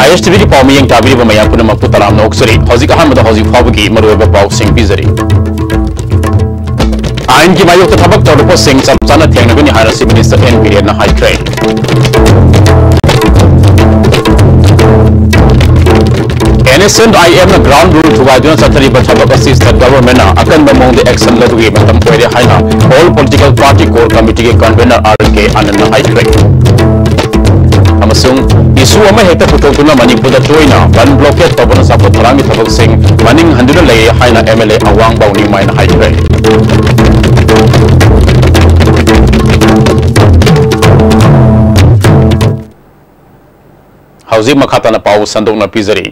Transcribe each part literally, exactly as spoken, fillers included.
ꯑꯦꯁ T ꯚꯤꯒꯤ ꯄꯥꯎ ꯃꯤꯠꯌꯦꯡ ꯇꯥꯕꯤꯔꯤꯕ ꯃꯌꯥꯝ ꯄꯨꯝꯅꯃꯛꯄꯨ ꯇꯔꯥꯝꯅ ꯑꯣꯛꯆꯔꯤ꯫ ꯍꯧꯖꯤꯛ ꯑꯍꯥꯟꯕꯗ ꯍꯧꯖꯤꯛ ꯐꯥꯎꯕꯒꯤ ꯃꯔꯨꯑꯣꯏꯕ ꯄꯥꯎꯁꯤꯡ ꯄꯤꯖꯔꯤ꯫ ꯑꯥꯏꯟꯒꯤ ꯃꯥꯌꯣꯛꯇ ꯊꯕꯛ ꯇꯧꯔꯛꯄꯁꯤꯡ ꯆꯞ ꯆꯥꯅ ꯊꯦꯡꯅꯒꯅꯤ ꯍꯥꯏꯅ ꯆꯤꯐ ꯃꯤꯅꯤꯁꯇꯔ ꯑꯦꯟ ꯕꯤꯔꯦꯟꯅ ꯍꯥꯏꯈ꯭ꯔꯦ꯫ ꯑꯦꯟ ꯑꯦꯁ ꯑꯦꯟ ꯑꯥꯏ ꯑꯦꯝꯅ ground rule ꯊꯨꯒꯥꯏꯗꯨꯅ ꯆꯠꯊꯔꯤꯕ ꯊꯕꯛ ꯑꯁꯤ state governmentꯅ ꯑꯀꯟꯕ ꯃꯑꯣꯡꯗ action ꯂꯧꯕꯒꯤ ꯃꯇꯝ ꯑꯣꯏꯔꯦ ꯍꯥꯏꯅ All Political Party Core Committeeꯒꯤ convener ꯑꯥꯔ ꯀꯦ ꯑꯥꯅꯟꯗꯅ ꯍꯥꯏꯈ꯭ꯔꯦ꯫ ꯑꯃꯁꯨꯡ issue ꯑꯃ ꯍꯦꯛꯇ ꯄꯨꯊꯣꯛꯇꯨꯅ ꯃꯅꯤꯄꯨꯔꯗ ꯇꯣꯏꯅ ꯕꯟ blockade ꯇꯧꯕꯅ ꯆꯥꯎꯈꯠ ꯊꯧꯔꯥꯡꯒꯤ ꯊꯕꯛꯁꯤꯡ ꯃꯅꯤꯡ ꯍꯟꯗꯨꯅ ꯂꯩ ꯍꯥꯏꯅ ꯑꯦꯝ ꯑꯦꯜ ꯑꯦ ꯑꯋꯥꯡꯕꯥꯎ ꯅꯤꯡꯃꯥꯏꯅ ꯍꯥꯏꯈ꯭ꯔꯦ꯫ ꯍꯧꯖꯤꯛ ꯃꯈꯥ ꯇꯥꯅ ꯄꯥꯎ ꯁꯟꯗꯣꯛꯅ ꯄꯤꯖꯔꯤ꯫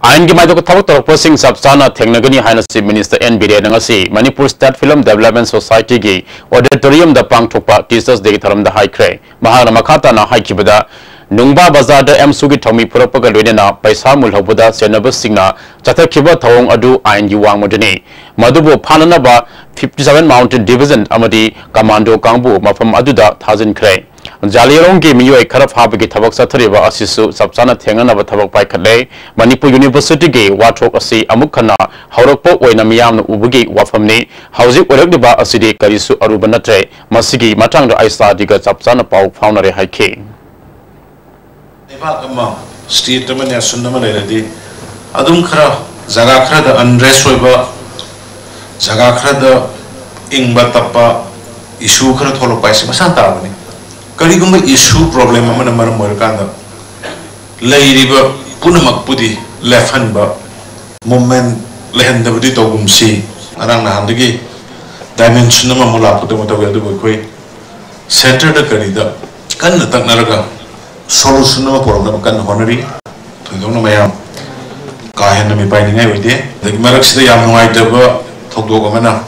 ꯑꯥꯏꯟꯒꯤ ꯃꯥꯏꯊꯣꯛꯇ ꯊꯕꯛ ꯇꯧꯔꯛꯄꯁꯤꯡ ꯆꯞ ꯆꯥꯅ ꯊꯦꯡꯅꯒꯅꯤ ꯍꯥꯏꯅ ꯆꯤꯐ ꯃꯤꯅꯤꯁꯇꯔ ꯑꯦꯟ ꯕꯤꯔꯦꯟꯅ ꯉꯁꯤ ꯃꯅꯤꯄꯨꯔ ꯁ꯭ꯇꯦꯠ ꯐꯤꯂꯝ ꯗꯦꯕꯂꯞꯃꯦꯟ ꯁꯣꯁꯥꯏꯇꯤꯒꯤ ꯑꯣꯗꯤꯇꯣꯔꯤꯌꯝꯗ ꯄꯥꯡꯊꯣꯛꯄ ꯇꯤꯆꯔꯁ ꯗꯦꯒꯤ ꯊꯧꯔꯝꯗ ꯍꯥꯏꯈ꯭ꯔꯦ꯫ ꯃꯍꯥꯛꯅ ꯃꯈꯥ ꯇꯥꯅ ꯍꯥꯏꯈꯤꯕꯗ, ꯅꯨꯡꯕꯥ ꯕꯖꯥꯔꯗ ꯑꯦꯝꯁꯨꯒꯤ ꯊꯧꯃꯤ ꯄꯨꯔꯛꯄꯒ ꯂꯣꯏꯅꯅ ꯄꯩꯁꯥ ꯃꯨꯜꯍꯧꯕꯗ ꯆꯦꯟꯅꯕꯁꯤꯡꯅ ꯆꯠꯊꯈꯤꯕ ꯊꯧꯑꯣꯡ ꯑꯗꯨ ꯑꯥꯏꯟꯒꯤ ꯋꯥꯡꯃꯗꯅꯤ꯫ ꯃꯗꯨꯕꯨ ꯐꯥꯅꯅꯕ fifty seven Mountain Division ꯑꯃꯗꯤ ꯀꯃꯥꯟꯗꯣ ꯀꯥꯡꯕꯨ ꯃꯐꯝ ꯑꯗꯨꯗ ꯊꯥꯖꯤꯟꯈ꯭ꯔꯦ꯫ ꯖꯥꯂꯤꯌꯥꯔꯣꯡꯒꯤ ꯃꯤꯑꯣꯏ ꯈꯔ ꯐꯥꯕꯒꯤ ꯊꯕꯛ ꯆꯠꯊꯔꯤꯕ ꯑꯁꯤꯁꯨ ꯆꯞ ꯆꯥꯅ ꯊꯦꯡꯅꯅꯕ ꯊꯕꯛ ꯄꯥꯏꯈꯠꯂꯦ꯫ ꯃꯅꯤꯄꯨꯔ ꯌꯨꯅꯤꯚꯔꯁꯤꯇꯤꯒꯤ ꯋꯥꯊꯣꯛ ꯑꯁꯤ ꯑꯃꯨꯛ ꯍꯟꯅ ꯍꯧꯔꯛꯄ ꯑꯣꯏꯅ ꯃꯤꯌꯥꯝꯅ ꯎꯕꯒꯤ ꯋꯥꯐꯝꯅꯤ꯫ ꯍꯧꯖꯤꯛ ꯑꯣꯏꯔꯛꯂꯤꯕ ꯑꯁꯤꯗꯤ ꯀꯔꯤꯁꯨ ꯑꯔꯨꯕ ꯅꯠꯇ꯭ꯔꯦ꯫ ꯃꯁꯤꯒꯤ ꯃꯇꯥꯡꯗ ꯑꯩ ꯁꯥꯔꯗꯤꯒ ꯆꯞ ꯆꯥꯅ ꯄꯥꯎ ꯐꯥꯎꯅꯔꯦ ꯍꯥꯏꯈꯤ꯫ ꯂꯩꯕꯥꯛ ꯑꯃ, state ꯑꯃ, nation ꯑꯃ ꯂꯩꯔꯗꯤ ꯑꯗꯨꯝ ꯈꯔ ꯖꯒꯥ ꯈꯔꯗ unrest ꯑꯣꯏꯕ, ꯖꯒꯥ ꯈꯔꯗ ꯏꯪꯕ ꯇꯞꯄ, issue ꯈꯔ ꯊꯣꯛꯂꯛꯄ ꯍꯥꯏꯁꯦ ꯃꯁꯥꯅ ꯇꯥꯕꯅꯤ꯫ ꯀꯔꯤꯒꯨꯝꯕ issue, problem ꯑꯃꯅ ꯃꯔꯝ ꯑꯣꯏꯔꯀꯥꯟꯗ ꯂꯩꯔꯤꯕ ꯄꯨꯝꯅꯃꯛꯄꯨꯗꯤ ꯂꯦꯞꯍꯟꯕ, movement ꯂꯩꯍꯟꯗꯕꯗꯤ ꯇꯧꯒꯨꯝꯁꯤ꯫ ꯉꯔꯥꯡ ꯅꯍꯥꯟꯗꯒꯤ dimension ꯑꯃꯃꯨꯛ ꯂꯥꯛꯄꯗꯧꯅ ꯇꯧꯋꯤ, ꯑꯗꯨꯕꯨ ꯑꯩꯈꯣꯏ centreꯗ ꯀꯔꯤꯗ ꯀꯟꯅ ꯇꯛꯅꯔꯒ solution ꯑꯃ ꯄꯨꯔꯛꯅꯕ ꯀꯟꯅ ꯍꯣꯠꯅꯔꯤ꯫ ꯊꯣꯏꯗꯣꯛꯅ ꯃꯌꯥꯝ ꯀꯥ ꯍꯦꯟꯅ ꯃꯤꯄꯥꯏꯅꯤꯡꯉꯥꯏ ꯑꯣꯏꯗꯦ꯫ ꯑꯗꯒꯤ ꯃꯔꯛꯁꯤꯗ ꯌꯥꯝ ꯅꯨꯡꯉꯥꯏꯇꯕ ꯊꯧꯗꯣꯛ ꯑꯃꯅ,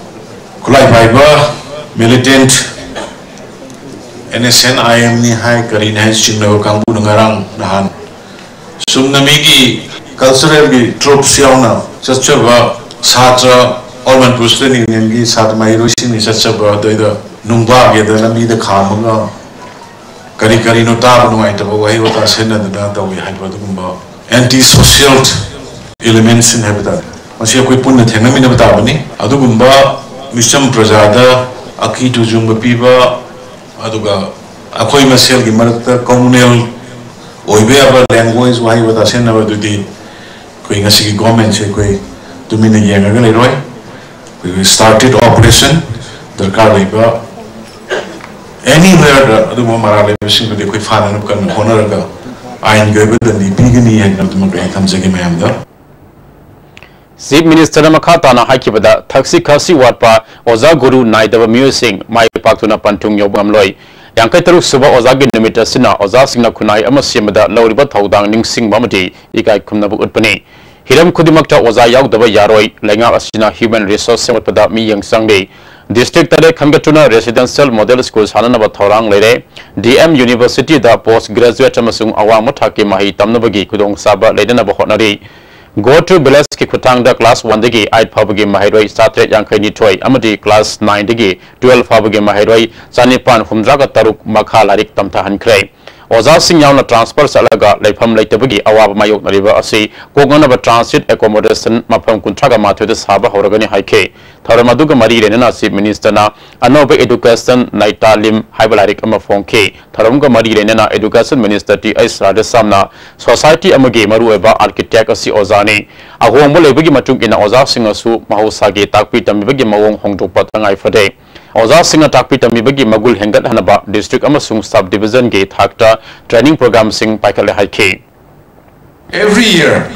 ꯈꯨꯠꯂꯥꯏ ꯄꯥꯏꯕ militant, ꯑꯦꯟ ꯑꯦꯁ ꯑꯦꯟ ꯑꯥꯏ ꯑꯦꯝꯅꯤ ꯍꯥꯏ, ꯀꯔꯤꯅꯤ ꯍꯥꯏ ꯆꯤꯡꯅꯕ ꯀꯥꯡꯕꯨꯅ ꯉꯔꯥꯡ ꯅꯍꯥꯟ ꯆꯨꯝꯅ ꯃꯤꯒꯤ culturalꯒꯤ troupes ꯌꯥꯎꯅ ꯆꯠꯆꯕ ꯁꯥꯇ꯭ꯔ, All Manipur Student Unionꯒꯤ ꯁꯥꯇ꯭ꯔ ꯃꯍꯩꯔꯣꯏꯁꯤꯡꯅ ꯆꯠꯆꯕ ꯑꯗꯩꯗ ꯅꯨꯡꯕꯥꯒꯦꯗ ꯂꯝꯕꯤꯗ ꯈꯥꯝꯃꯒ ꯀꯔꯤ ꯀꯔꯤꯅꯣ ꯇꯥꯕ ꯅꯨꯡꯉꯥꯏꯇꯕ ꯋꯥꯍꯩ ꯋꯥꯇꯥ ꯁꯤꯖꯤꯟꯅꯗꯅ ꯇꯧꯏ ꯍꯥꯏꯕ ꯑꯗꯨꯒꯨꯝꯕ anti social elementsꯁꯤꯡ ꯍꯥꯏꯕ ꯇꯥꯔꯦ, ꯃꯁꯤ ꯑꯩꯈꯣꯏ ꯄꯨꯟꯅ ꯊꯦꯡꯅꯃꯤꯟꯅꯕ ꯇꯥꯕꯅꯤ꯫ ꯑꯗꯨꯒꯨꯝꯕ ꯃꯤꯆꯝ ꯄ꯭ꯔꯖꯥꯗ ꯑꯀꯤ ꯇꯨꯖꯨꯡꯕ ꯄꯤꯕ, ꯑꯗꯨꯒ ꯑꯩꯈꯣꯏ ꯃꯁꯦꯜꯒꯤ ꯃꯔꯛꯇ communal ꯑꯣꯏꯕ ꯌꯥꯕ language, ꯋꯥꯍꯩ ꯋꯥꯇꯥ ꯁꯤꯖꯤꯟꯅꯕ ꯑꯗꯨꯗꯤ ꯑꯩꯈꯣꯏ ꯉꯁꯤꯒꯤ governmentꯁꯦ ꯑꯩꯈꯣꯏ ꯇꯨꯃꯤꯟꯅ ꯌꯦꯡꯉꯒ ꯂꯩꯔꯣꯏ꯫ ꯑꯩꯈꯣꯏꯒꯤ started operation, ꯗꯔꯀꯥꯔ ꯂꯩꯕ anywhereꯗ ꯑꯗꯨꯒꯨꯝꯕ ꯃꯔꯥꯜ ꯂꯩꯕꯁꯤꯡꯗꯨꯗꯤ ꯑꯩꯈꯣꯏ ꯐꯥꯅꯅꯕ ꯀꯟꯅ ꯍꯣꯠꯅꯔꯒ ꯑꯥꯏꯟꯒꯤ ꯑꯣꯏꯕ ꯗꯟꯗꯤ ꯄꯤꯒꯅꯤ ꯍꯥꯏꯅ ꯑꯗꯨꯃꯛ ꯑꯩ ꯊꯝꯖꯒꯦ ꯃꯌꯥꯝꯗ꯫ Chief Ministerꯅ ꯃꯈꯥ ꯇꯥꯅ ꯍꯥꯏꯈꯤꯕꯗ, ꯊꯛꯁꯤ ꯈꯥꯁꯤ ꯋꯥꯠꯄ ꯑꯣꯖꯥ ꯒꯨꯔꯨ ꯅꯥꯏꯗꯕ ꯃꯤꯑꯣꯏꯁꯤꯡ ꯃꯥꯏ ꯄꯥꯛꯇꯨꯅ ꯄꯟꯊꯨꯡ ꯌꯧꯕ ꯉꯝꯂꯣꯏ꯫ ꯌꯥꯡꯈꯩ ꯇꯔꯨꯛ ꯁꯨꯕ ꯑꯣꯖꯥꯒꯤ ꯅꯨꯃꯤꯠ ꯑꯁꯤꯅ ꯑꯣꯖꯥꯁꯤꯡꯅ ꯈꯨꯟꯅꯥꯏ ꯑꯃ ꯁꯦꯝꯕꯗ ꯂꯧꯔꯤꯕ ꯊꯧꯗꯥꯡ ꯅꯤꯡꯁꯤꯡꯕ ꯑꯃꯗꯤ ꯏꯀꯥꯏ ꯈꯨꯝꯅꯕ ꯎꯠꯄꯅꯤ꯫ ꯍꯤꯔꯝ ꯈꯨꯗꯤꯡꯃꯛꯇ ꯑꯣꯖꯥ ꯌꯥꯎꯗꯕ ꯌꯥꯔꯣꯏ꯫ ꯂꯩꯉꯥꯛ ꯑꯁꯤꯅ human resource ꯁꯦꯝꯒꯠꯄꯗ ꯃꯤꯠꯌꯦꯡ ꯆꯪꯂꯤ꯫ District ꯇꯔꯦꯠ ꯈꯟꯒꯠꯇꯨꯅ residential model school ꯁꯥꯅꯅꯕ ꯊꯧꯔꯥꯡ ꯂꯩꯔꯦ꯫ D M Universityꯗ post graduate ꯑꯃꯁꯨꯡ ꯑꯋꯥꯡꯕ ꯊꯥꯛꯀꯤ ꯃꯍꯩ ꯇꯝꯅꯕꯒꯤ ꯈꯨꯗꯣꯡꯆꯥꯕ ꯂꯩꯅꯅꯕ ꯍꯣꯠꯅꯔꯤ꯫ Go to Villageꯀꯤ ꯈꯨꯠꯊꯥꯡꯗ class oneꯗꯒꯤ eight ꯐꯥꯎꯕꯒꯤ ꯃꯍꯩꯔꯣꯏ ꯆꯥꯇ꯭ꯔꯦꯠ ꯌꯥꯡꯈꯩ ꯅꯤꯊꯣꯏ ꯑꯃꯗꯤ class nineꯗꯒꯤ twelve ꯐꯥꯎꯕꯒꯤ ꯃꯍꯩꯔꯣꯏ ꯆꯅꯤꯄꯥꯟ ꯍꯨꯝꯗ꯭ꯔꯥꯒ ꯇꯔꯨꯛ ꯃꯈꯥ ꯂꯥꯏꯔꯤꯛ ꯇꯝꯊꯍꯟꯈ꯭ꯔꯦ꯫ ꯑꯣꯖꯥꯁꯤꯡ ꯌꯥꯎꯅ transfer ꯆꯠꯂꯒ ꯂꯩꯐꯝ ꯂꯩꯇꯕꯒꯤ ꯑꯋꯥꯕ ꯃꯥꯌꯣꯛꯅꯔꯤꯕ ꯑꯁꯤ ꯀꯣꯛꯅꯅꯕ transit accommodation ꯃꯐꯝ ꯀꯨꯟꯊ꯭ꯔꯥꯒ ꯃꯥꯊꯣꯏꯗ ꯁꯥꯕ ꯍꯧꯔꯒꯅꯤ ꯍꯥꯏꯈꯤ꯫ ꯊꯧꯔꯝ ꯑꯗꯨꯒ ꯃꯔꯤ ꯂꯩꯅꯅ Chief Ministerꯅ ꯑꯅꯧꯕ Education ꯅꯥꯏꯇꯥꯂꯤꯝ ꯍꯥꯏꯕ ꯂꯥꯏꯔꯤꯛ ꯑꯃ ꯐꯣꯡꯈꯤ꯫ ꯊꯧꯔꯝꯒ ꯃꯔꯤ ꯂꯩꯅꯅ Education Minister T H ꯔꯥꯙꯦꯁ꯭ꯌꯥꯝꯅ society ꯑꯃꯒꯤ ꯃꯔꯨꯑꯣꯏꯕ architect ꯑꯁꯤ ꯑꯣꯖꯥꯅꯤ꯫ ꯑꯍꯣꯡꯕ ꯂꯩꯕꯒꯤ ꯃꯇꯨꯡ ꯏꯟꯅ ꯑꯣꯖꯥꯁꯤꯡꯅꯁꯨ ꯃꯍꯧꯁꯥꯒꯤ ꯇꯥꯛꯄꯤ ꯇꯝꯕꯤꯕꯒꯤ ꯃꯑꯣꯡ ꯍꯣꯡꯗꯣꯛꯄ ꯇꯉꯥꯏ ꯐꯗꯦ꯫ ꯑꯣꯖꯥꯁꯤꯡꯅ ꯇꯥꯛꯄꯤ ꯇꯝꯕꯤꯕꯒꯤ ꯃꯒꯨꯟ ꯍꯦꯟꯒꯠꯍꯟꯅꯕ district ꯑꯃꯁꯨꯡ sub divisionꯒꯤ ꯊꯥꯛꯇ training programꯁꯤꯡ ꯄꯥꯏꯈꯠꯂꯦ ꯍꯥꯏꯈꯤ꯫ Every year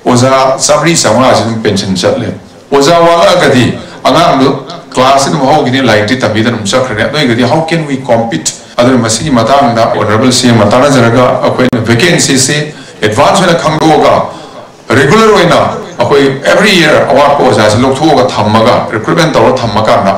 ꯑꯣꯖꯥ ꯆꯥꯃꯔꯤ ꯆꯥꯃꯉꯥꯁꯤ ꯑꯗꯨꯝ pension ꯆꯠꯂꯦ꯫ ꯑꯣꯖꯥ ꯋꯥꯠꯂꯛꯑꯒꯗꯤ ꯑꯉꯥꯡꯗꯣ class ꯑꯗꯨꯝ ꯍꯧꯈꯤꯅꯤ, ꯂꯥꯏꯔꯤꯛꯇꯤ ꯇꯝꯕꯤꯗ ꯑꯗꯨꯝ ꯆꯠꯈ꯭ꯔꯅꯤ꯫ ꯑꯗꯨ ꯑꯣꯏꯔꯒꯗꯤ how can we compete? ꯑꯗꯨꯅ ꯃꯁꯤꯒꯤ ꯃꯇꯥꯡꯗ Honourable C M ꯇꯥꯟꯅꯖꯔꯒ ꯑꯩꯈꯣꯏꯅ vacancyꯁꯤ advance ꯑꯣꯏꯅ ꯈꯪꯗꯣꯛꯑꯒ regular ꯑꯣꯏꯅ ꯑꯩꯈꯣꯏ every year ꯑꯋꯥꯠꯄ ꯑꯣꯖꯥꯁꯤ ꯂꯧꯊꯣꯛꯑꯒ ꯊꯝꯃꯒ, recruitment ꯇꯧꯔ ꯊꯝꯃꯀꯥꯟꯗ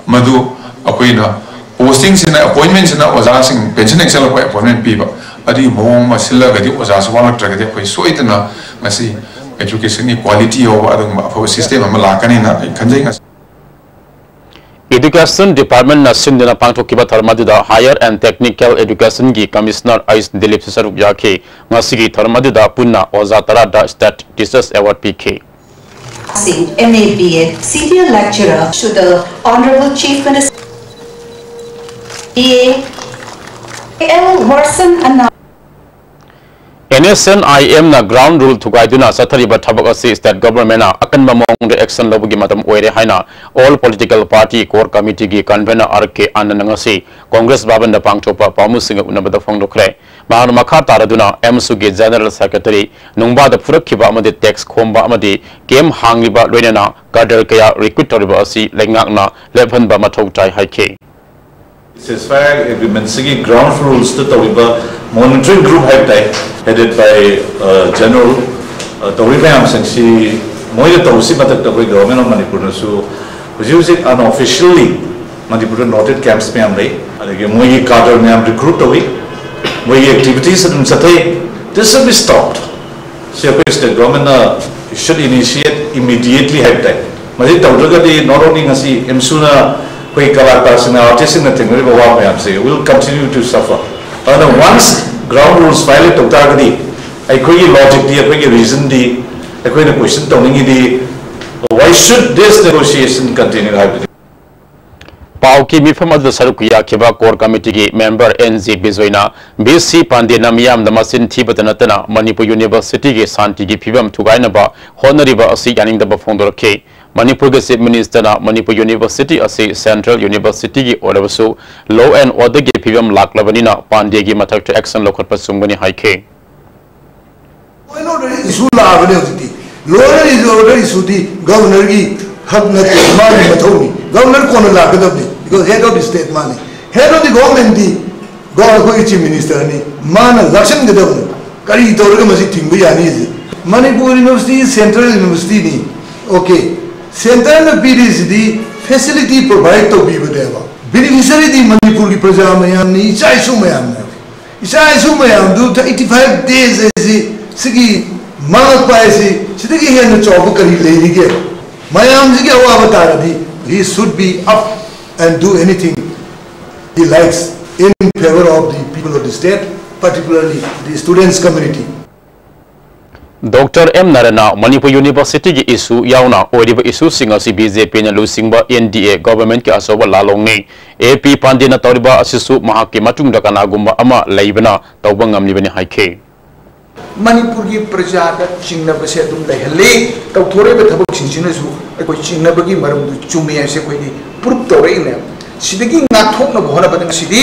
ꯃꯗꯨ ꯑꯩꯈꯣꯏꯅ postingꯁꯤꯅ, appointmentꯁꯤꯅ ꯑꯣꯖꯥꯁꯤꯡ pension ꯍꯦꯛ ꯆꯠꯂꯛꯄ appointment ꯄꯤꯕ, ꯑꯗꯨꯒꯤ ꯃꯑꯣꯡ ꯑꯃ ꯁꯤꯜꯂꯒꯗꯤ ꯑꯣꯖꯥꯁꯨ ꯋꯥꯠꯂꯛꯇ꯭ꯔꯒꯗꯤ ꯑꯩꯈꯣꯏ ꯁꯣꯏꯗꯅ ꯉꯁꯤ educationꯒꯤ quality ꯌꯥꯎꯕ ꯑꯗꯨꯒꯨꯝꯕ ꯑꯐꯕ system ꯑꯃ ꯂꯥꯛꯀꯅꯤꯅ ꯑꯩ ꯈꯟꯖꯩ꯫ ꯉꯁꯤ Education Department-ꯅ ꯁꯤꯟꯗꯨꯅ ꯄꯥꯡꯊꯣꯛꯈꯤꯕ ꯊꯧꯔꯝ ꯑꯗꯨꯗ Higher and Technical Education-ꯒꯤ Commissioner ꯑꯩꯆ ꯗꯤꯂꯤꯞꯁꯨ ꯁꯔꯨꯛ ꯌꯥꯈꯤ꯫ ꯉꯁꯤꯒꯤ ꯊꯧꯔꯝ ꯑꯗꯨꯗ ꯄꯨꯟꯅ ꯑꯣꯖꯥ ꯇꯔꯥꯗ State Teachers Award ꯄꯤꯈꯤ꯫ Singh, M A B Ed, Senior Lecturer to the Honorable Chief Minister, B A L Warson Anna. N S N I ꯑꯦꯝꯅ ground rule ꯊꯨꯒꯥꯏꯗꯨꯅ ꯆꯠꯊꯔꯤꯕ ꯊꯕꯛ ꯑꯁꯤ state government-ꯅ ꯑꯀꯟꯕ ꯃꯑꯣꯡꯗ action ꯂꯧꯕꯒꯤ ꯃꯇꯝ ꯑꯣꯏꯔꯦ ꯍꯥꯏꯅ All Political Party Core Committee-ꯒꯤ convener ꯑꯥꯔ ꯀꯦ ꯑꯥꯅꯟꯗꯅ ꯉꯁꯤ Congress ꯚꯕꯟꯗ ꯄꯥꯡꯊꯣꯛꯄ ꯄꯥꯎꯃꯤꯁꯤꯡꯒ ꯎꯅꯕꯗ ꯐꯣꯡꯗꯣꯛꯈ꯭ꯔꯦ꯫ ꯃꯍꯥꯛꯅ ꯃꯈꯥ ꯇꯥꯔꯗꯨꯅ ꯑꯦꯝꯁꯨꯒꯤ General Secretary ꯅꯨꯡꯕꯥꯗ ꯐꯨꯔꯛꯈꯤꯕ ꯑꯃꯗꯤ tax ꯈꯣꯝꯕ ꯑꯃꯗꯤ camp ꯍꯥꯡꯂꯤꯕ ꯂꯣꯏꯅꯅ cadre ꯀꯌꯥ recruit ꯇꯧꯔꯤꯕ ꯑꯁꯤ ꯂꯩꯉꯥꯛꯅ ꯂꯦꯞꯍꯟꯕ ꯃꯊꯧ ꯇꯥꯏ ꯍꯥꯏꯈꯤ꯫ Ceasefire Agreement-ꯁꯤꯒꯤ ground rules-ꯇ ꯇꯧꯔꯤꯕ monitoring group ꯍꯥꯏꯕ ꯇꯥꯏ, headed by, uh, General, uh, ꯇꯧꯔꯤꯕ ꯃꯌꯥꯝꯁꯤꯡꯁꯤ ꯃꯣꯏꯅ ꯇꯧꯕꯁꯤ ꯃꯊꯛꯇ ꯑꯩꯈꯣꯏ Government of ꯃꯅꯤꯄꯨꯔꯅꯁꯨ ꯍꯧꯖꯤꯛ ꯍꯧꯖꯤꯛ unofficially ꯃꯅꯤꯄꯨꯔꯗ noted camps ꯃꯌꯥꯝ ꯂꯩ, ꯑꯗꯒꯤ ꯃꯣꯏꯒꯤ cadre ꯃꯌꯥꯝ recruit ꯇꯧꯏ, ꯃꯣꯏꯒꯤ activities ꯑꯗꯨꯝ ꯆꯠꯊꯩ꯫ This should be stopped. ꯁꯤ ꯑꯩꯈꯣꯏ state government-ꯅ should initiate immediately ꯍꯥꯏꯕ ꯇꯥꯏ꯫ ꯃꯁꯤ ꯇꯧꯗ꯭ꯔꯒꯗꯤ not only ꯉꯁꯤ ꯑꯦꯝꯁꯨꯅ ꯑꯩꯈꯣꯏ ꯀꯂꯥꯀꯥꯔꯁꯤꯡꯅ, artist-ꯁꯤꯡꯅ ꯊꯦꯡꯅꯔꯤꯕ ꯑꯋꯥꯕ ꯃꯌꯥꯝꯁꯦ will continue to suffer. ꯑꯗꯨꯅ once ground rules violate ꯇꯧ ꯇꯥꯔꯒꯗꯤ ꯑꯩꯈꯣꯏꯒꯤ logic-ꯇꯤ, ꯑꯩꯈꯣꯏꯒꯤ reason-ꯗꯤ, ꯑꯩꯈꯣꯏꯅ question ꯇꯧꯅꯤꯡꯉꯤꯗꯤ why should this negotiation continue ꯍꯥꯏꯕꯗꯤ꯫ ꯄꯥꯎꯒꯤ ꯃꯤꯐꯝ ꯑꯗꯨꯗ ꯁꯔꯨꯛ ꯌꯥꯈꯤꯕ Core Committee-ꯒꯤ member ꯑꯦꯟ ꯖꯤ ꯕꯤꯖꯣꯏꯅ ꯚꯤ ꯁꯤ ꯄꯥꯟꯗꯦꯅ ꯃꯤꯌꯥꯝꯗ ꯃꯆꯤꯟ ꯊꯤꯕꯇ ꯅꯠꯇꯅ ꯃꯅꯤꯄꯨꯔ University-ꯒꯤ ꯁꯥꯟꯇꯤꯒꯤ ꯐꯤꯕꯝ ꯊꯨꯒꯥꯏꯅꯕ ꯍꯣꯠꯅꯔꯤꯕ ꯑꯁꯤ ꯌꯥꯅꯤꯡꯗꯕ ꯐꯣꯡꯗꯣꯔꯛꯈꯤ꯫ ꯃꯅꯤꯄꯨꯔꯒꯤ Chief Minister-ꯅ ꯃꯅꯤꯄꯨꯔ University ꯑꯁꯤ Central University-ꯒꯤ ꯑꯣꯏꯔꯕꯁꯨ law and order-ꯒꯤ ꯐꯤꯕꯝ ꯂꯥꯛꯂꯕꯅꯤꯅ ꯄꯥꯟꯗꯦꯒꯤ ꯃꯊꯛꯇ action ꯂꯧꯈꯠꯄ ꯆꯨꯝꯒꯅꯤ ꯍꯥꯏꯈꯤ꯫ Law and order issue ꯂꯥꯛꯑꯕꯅꯦ ꯍꯧꯖꯤꯛꯇꯤ꯫ Law and order issue-ꯗꯤ Governor-ꯒꯤ ꯍꯛ ꯅꯠꯇꯦ, ꯃꯥꯒꯤ ꯃꯊꯧꯅꯤ꯫ Governor ꯀꯣꯟꯅ ꯂꯥꯛꯀꯗꯕꯅꯤ, because head of the state ꯃꯥꯅꯤ꯫ Head of the government-ꯗꯤ ꯒꯣ-, ꯑꯩꯈꯣꯏꯒꯤ Chief Minister-ꯅꯤ, ꯃꯥꯅ ꯂꯥꯛꯁꯟꯒꯗꯕꯅꯤ꯫ ꯀꯔꯤ ꯇꯧꯔꯒ ꯃꯁꯤ ꯊꯤꯡꯕ ꯌꯥꯅꯤ ꯍꯥꯏꯁꯦ? Manipur University Central University-ꯅꯤ, okay꯫ Centre-ꯅ ꯄꯤꯔꯤꯁꯤꯗꯤ facility provide ꯇꯧꯕꯤꯕꯅꯦꯕ꯫ Beneficiary-ꯗꯤ ꯃꯅꯤꯄꯨꯔꯒꯤ ꯄ꯭ꯔꯖꯥ ꯃꯌꯥꯝꯅꯤ, ꯏꯆꯥ ꯏꯁꯨ ꯃꯌꯥꯝꯅꯦꯕ꯫ ꯏꯆꯥ ꯏꯁꯨ ꯃꯌꯥꯝꯗꯨ eighty five days ꯍꯥꯏꯁꯤ, ꯁꯤꯒꯤ ꯃꯥꯡꯉꯛꯄ ꯍꯥꯏꯁꯤ, ꯁꯤꯗꯒꯤ ꯍꯦꯟꯅ ꯆꯥꯎꯕ ꯀꯔꯤ ꯂꯩꯔꯤꯒꯦ? ꯃꯌꯥꯝꯁꯤꯒꯤ ꯑꯋꯥꯕ ꯇꯥꯔꯗꯤ He should be up and do anything he likes in favor of the people of the state, particularly the students' community. Doctor M ꯅꯥꯔꯥꯌꯟꯅ Manipur ꯌꯨꯅꯤꯚꯔꯁꯤꯇꯤꯒꯤ issue ꯌꯥꯎꯅ ꯑꯣꯏꯔꯤꯕ issueꯁꯤꯡ ꯑꯁꯤ BJPꯅ ꯂꯨꯆꯤꯡꯕ NDA governmentꯀꯤ ꯑꯆꯧꯕ ꯂꯥꯜꯂꯣꯡꯅꯤ꯫ AP ꯄꯥꯟꯗꯦꯅ ꯇꯧꯔꯤꯕ ꯑꯁꯤꯁꯨ ꯃꯍꯥꯛꯀꯤ ꯃꯇꯨꯡꯗ ꯀꯅꯥꯒꯨꯝꯕ ꯑꯃ ꯂꯩꯕꯅ ꯇꯧꯕ ꯉꯝꯂꯤꯕꯅꯤ ꯍꯥꯏꯈꯤ꯫ ꯃꯅꯤꯄꯨꯔꯒꯤ ꯄ꯭ꯔꯖꯥꯗ ꯆꯤꯡꯅꯕꯁꯦ ꯑꯗꯨꯝ ꯂꯩꯍꯜꯂꯤ꯫ ꯇꯧꯊꯣꯔꯛꯏꯕ ꯊꯕꯛꯁꯤꯡꯁꯤꯅꯁꯨ ꯑꯩꯈꯣꯏ ꯆꯤꯡꯅꯕꯒꯤ ꯃꯔꯝꯗꯨ ꯆꯨꯝꯃꯤ ꯍꯥꯏꯕꯁꯦ ꯑꯩꯈꯣꯏꯗꯤ proof ꯇꯧꯔꯛꯏꯅꯦ꯫ ꯁꯤꯗꯒꯤ ꯉꯥꯛꯊꯣꯛꯅꯕ ꯍꯣꯠꯅꯕꯗ ꯉꯁꯤꯗꯤ